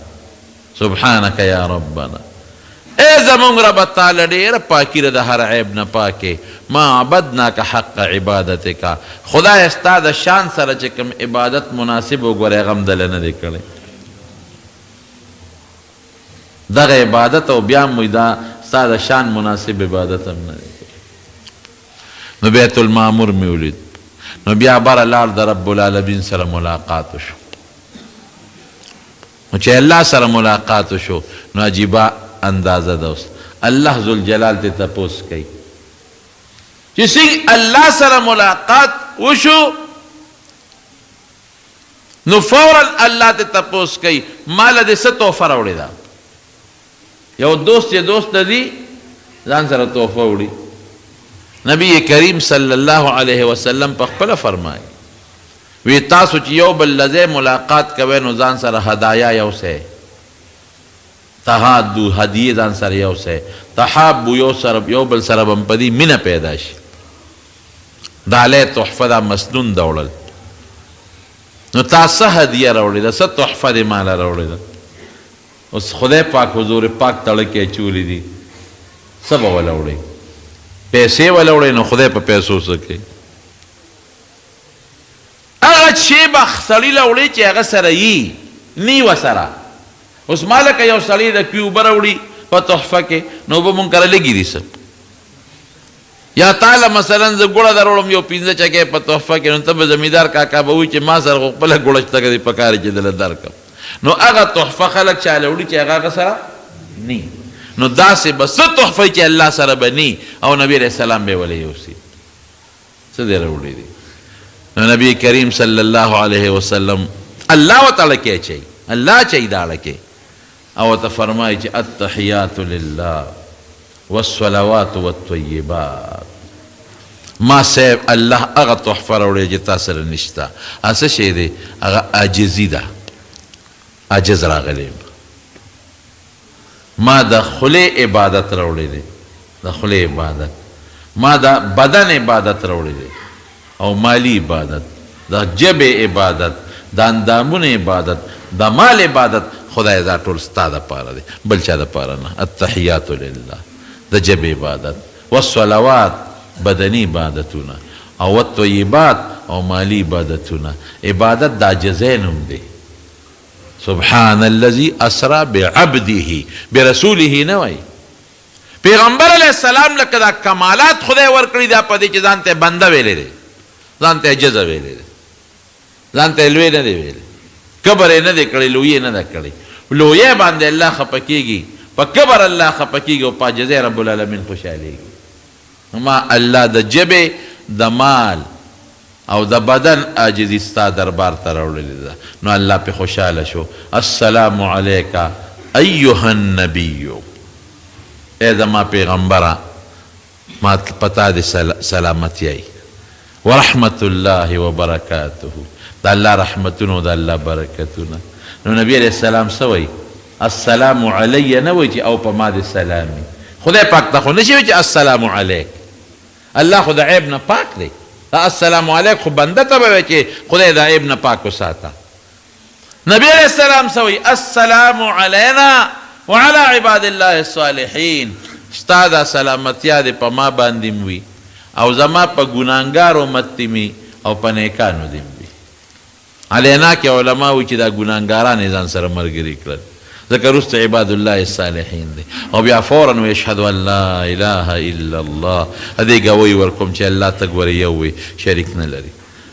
Speaker 1: سبحانک یا ربنا، ای زمونږ ربه تا له ډېره پاکي ده د هر عیب نه پاکې، ما عبدناک حق عبادتک، خدای ستا د شان سره چې کوم عبادت مناسب وګوره هغه هم دله نه دی کړی. دغه عبادت او بیا هم وایي دا ستا د شان مناسب عبادت هم نه دی کړی. نو بیت المعمور مې ولید، نو بیا بره لاړ د رب العالمین سره ملاقات وشو. نو چې الله سره ملاقات وشو نو عجیبه اندازه ده. اوس الله ذوالجلال ته تپوس کوي چې څنګه الله سره ملاقات وشو، نو فورا الله ته تپوس کوي ما له دې څه تحفه راوړې ده. یو دوست چې دوست ته ځي ځان سره تحفه وړي. نبی کریم صلی الله علیه وسلم په خپله فرمایي وی تاسو چې یو بل له ځای ملاقات کوئ نو ځان سره هدایا یوسئ، تهادو هدیې ځان سره یوسئ، تحابو یو سره یو بل سره به هم په دې مینه پیدا شي. ډالۍ تحفه دا مسنون ده وړل، نو تا څه هدیه راوړې ده، څه تحفه دې ماله راوړې ده؟ اوس خدای پاک حضور پاک تړکې اچولي دي، څه به وله وړې؟ پیسې وله وړې؟ نو خدای په پیسو څه کوي؟ هغه شی به سړي له وړې چې هغه سره یي نی وسره. اوس ما لکه یو سړی د کوي اوبه راوړي په تحفه کې، نو اوبه مونږ کره لږې دي څه، یا تا له مثلا زه ګوړه دروړم یو 5 چکې په تحفه کې، نو ته به زمیندار کاکا به وایي چې ما سره خو خپله ګوړه شته که دې په کار چې دله درکړم. نو هغه تحفه خلک چا له وړي چې هغه هغه سره نی، نو داسې به څه تحفه چې الله سره به نی او نبی علیه السلام به یې ولې یوسي، څه دې راوړي دي؟ نو نبی کریم صلی الله علیه وسلم الله ورته اړکې اچوي، الله اچوي دا اړکې، او ورته فرمایي چې التحیات لله والصلوات والطیبات. ما صاحب الله هغه تحفه راوړې چې تا سره نشته. هغه څه شی دی؟ هغه عاجزي ده، عاجز راغلی یم، ما د خولې عبادت راوړی دی، د خولې عبادت، ما د بدن عبادت راوړی دی، او مالی عبادت، د ژبې عبادت، د اندامونو عبادت، د مال عبادت، خدای دا ټول ستا دپاره دی، بل چا دپاره نه. التحیات لله، د ژبې عبادت، والصلوات بدني عبادتونه، او والطیبات او مالی عبادتونه. عبادت د عاجزۍ نوم دی. سبحان الذي اسرا بعبده برسوله نه وایي. پیغمبر علیه السلام لکه دا کمالات خدای ورکړي دا په دې چې ځان ته بنده ویلی دی، ځان ته عجزه ویلی دی، ځان ته لوی نه دی ویلی، کبر یې نه دی کړی، لویې نه ده کړې. لویې باندې الله خفه کېږي، په کبر الله خفه کېږي او په عاجزۍ رب العالمین خوشحالېږي. ما الله د ژبې، د مال او د بدن عاجزي ستا دربار ته راوړلې ده، نو الله پې خوشحاله شو. السلام علیک ایها النبی، ای زما پیغمبره ما په تا دې سلامتیا وي، ورحمت الله وبرکاته، د الله رحمتونه او د الله برکتونه. نو نبی علیه السلام څه وایي؟ السلام علی نه وایي چې او په ما دې سلام وي. خدای پاک ته خو نشي وایي چې السلام علیک، الله خو د عیب نه پاک دی. السلام علیک خو بنده ته به وایي چې خدای د عیب نه پاک وساته. نبی علیه السلام څه وایي؟ السلام علینا وعلى عباد الله الصالحین، ستا دا سلامتیا دې په ما باندې هم وي او زما په ګناهګار امت دې وي او په نیکانو دې وي. علینا کې علما وایي چې دا ګناهګاران یې ځان سره ملګري کړل، ځکه وروسته عباد الله الصالحین دی. او بیا فورا وایي اشهد ان لا اله الا الله، دې ګواهي ورکوم چې الله ته ګورې یو وي، شریک نه لري،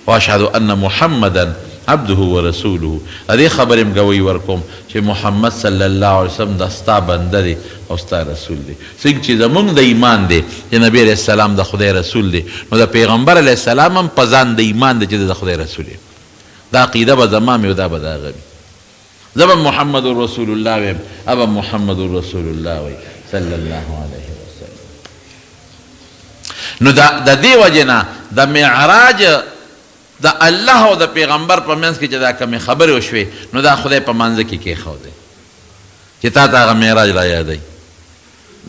Speaker 1: واشهد ان محمدا عبده ورسوله، د دې خبرې هم ګواهي ورکوم چې محمد صلی الله علیه وسلم دا ستا بنده دی او ستا رسول دی. څنګه چې زمونږ د ایمان دی چې نبی علیه السلام د خدای رسول دی، نو د پیغمبر علیه السلام هم په ځان د ایمان دی چې د خدای رسول یم. دا عقیده به زما وي او دا به د هغه وي. زه به محمد رسول الله وایم، هغه به محمد رسول الله وایي صلی الله علیه وسلم. نو د دې وجې نه د معراج د الله او د پیغمبر په منځ کې چې دا کومې خبرې وشوې، نو دا خدای په مانځه کې کېښودې چې تا ته هغه معراج را یادوي.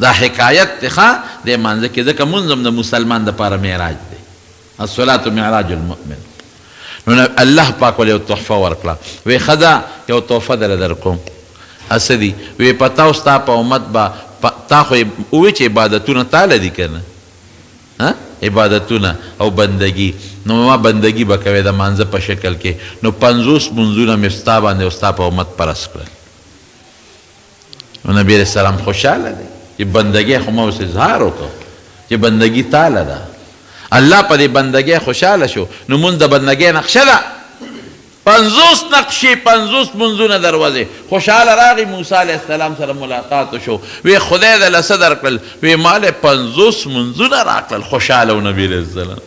Speaker 1: دا حکایت دی ښه دی مانځه کې، ځکه مونځ هم د مسلمان دپاره معراج دی، الصلاة معراج المؤمن. نو الله پاک ول یو تحفه ورکړه، وی ښځه یو تحفه دله درکوم. څه دي؟ وی په تا او ستا په امت به تا خو یې ووی چې عبادتونه تاله دي که نه، عبادتونه او بندګي، نو ما بندګي به کوې د مانځه په شکل کې، نو 50 مونځونه مې ستا باندې او ستا په امت پرس کړل. نو نبی علیه السلام خوشحاله دی چې بندګۍ خو ما اوس اظهار وکړ چې بندګي تاله ده. الله په دې بندګۍ خوشحاله شو، نو مونځ د بندګۍ نقشه ده. 50 نقشې، 50 مونځونه دروازې. خوشحاله راغی، موسی علیه السلام سره ملاقات وشو، وی خدای دله څه درکړل؟ وی ما له 50 مونځونه راکړل. خوشحاله و نبی علیه السلام،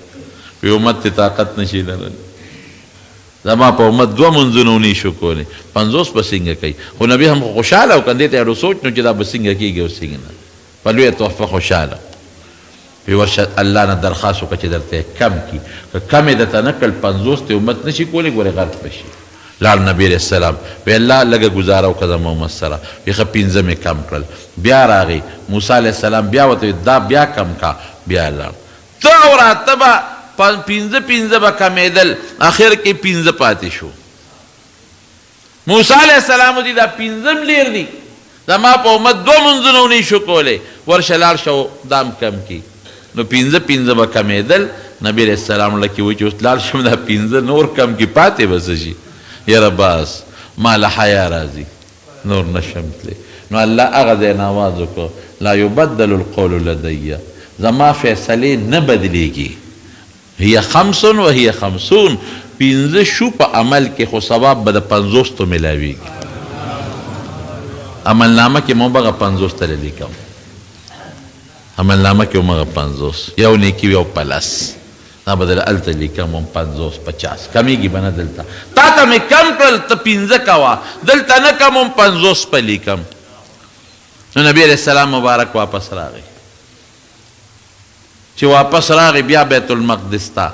Speaker 1: وی امت ته طاقت نشي لرلی، زما په امت 2 مونځونه ونی شو کولی، 50 به څنګه کوي؟ خو نبی هم خوشحاله و، که دې ته اړو سوچ نو چې دا به څنګه کېږي او څنګه نه. په لویه تحفه خوشحاله وی، ورشه الله نه درخواست وکړه چې درته یې کم کړي، که کم یې درته نه کړل 50 ته امت نشي کولی، ګورې غرق به شي. لاړ نبی علیه السلام، وی الله لږه ګزاره وکړه زما امت سره، وی ښه 5 مې کم کړل. بیا راغی موسی علیه السلام، بیا ورته وی دا بیا کم کا، بیا لاړ. ته او راته به 5 5 به کمېدل، اخر کې 5 پاتې شو. موسی علیه السلام دي دا 5 لیر دي، زما په امت 2 مونځونه ونی شو کولی، ورشه لاړ شه دام کم کی. نو 5 5 به کمېدل. نبی علیه السلام لکه وایي چې اوس لاړ شم دا 5 نور کم کی، پاتې به څه شي؟ یاره بس ما له حیا راځي، نور نشم تللی. نو الله هغه ځای نه اواز وکړ، لا یبدل القول لدی، زما فیصلې نه بدلېږي. هي 5 وهي 50، 5 شو په عمل کې، خو ثواب به د 50 ته ملاویږي. عملنامه کې مو بغه 50 ته لیکم، عملنامه کې مو 50، یو نیکی یو پلس، دا به درله هلته لیکم هم 50 50، کمېږي به نه. دلته تا ته مې کم کړل، ته 5 کوه، دلته نه کم هم 50 په لیکم. نو نبی علیه السلام مبارک واپس راغی. چې واپس راغی بیا بیت المقدس ته،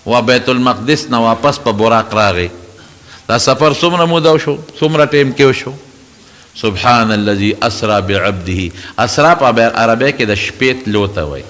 Speaker 1: و بیت المقدس نه واپس په براق راغی. دا سفر څومره موده وشو، څومره ټایم کې وشو؟ سبحان الذي اسرا بعبده. اسرا په عربۍ کې د شپې تلو ته وایي.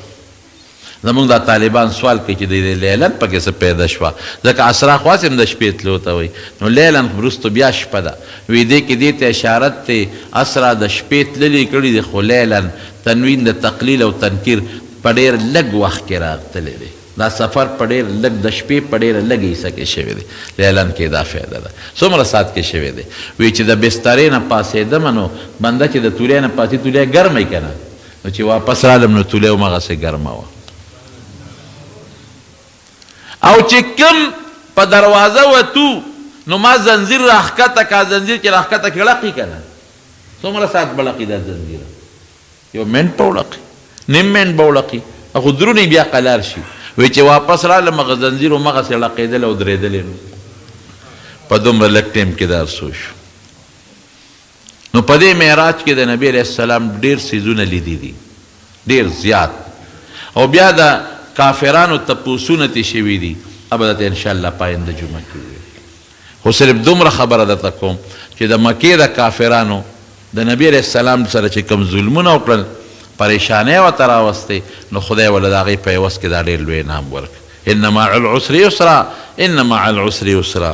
Speaker 1: زمونږ دا طالبان سوال کوي چې د دې لیلن پکې څه پیدا شوه، ځکه اسرا خو هسې هم د شپې تلو ته وایي، نو لیلن وروسته بیا شپه ده. وی دې کې دې ته اشارت دی، اسرا د شپې تللې کړي دي، خو لیلن تنوین د تقلیل او تنکیر په ډېر لږ وخت کې راغتلی دی. دا سفر په ډېر لږ د شپې په ډېره لږه حصه کې شوی دی. لیلن کې دا فایده ده. څومره ساعت کې شوی دی؟ وی چې د بسترې نه پاڅېدم، نو بنده چې د تولۍ نه پاڅي، تولۍ ګرمه وي که نه، نو چې واپس رالم نو تولۍ هماغسې ګرمه وه. او چې کوم په دروازه وتو، نو ما زنځیر راښکته کا، زنځیر چې راښکته کړي ړقي که نه، څومره ساعت به ړقي دا زنځیر؟ یو منټ به وړقي، نیم منټ به وړقي، خو درونی بیا قلار شي. وی چې واپس رالم هغه زنځیر هماغسې ړقېدل او درېدلی. نو په دومره لږ ټایم کې دا هر څه وشو. نو په دې معراج کې د نبی علیه السلام ډېر څیزونه لیدي دي، ډېر زیات. او بیا د کافرانو تپوسونه ترې شوي دي، هغه به درته انشاءالله په آینده جمعه کې ووایم. خو صرف دومره خبره درته کوم چې د مکې د کافرانو د نبی علیه السلام سره چې کوم ظلمونه وکړل، پریشانۍ ورته راوستې، نو خدای وله د هغې په عوض کې دا ډېر لوی انعام ورکړ. ان مع العسر یسرا، ان مع العسر یسرا.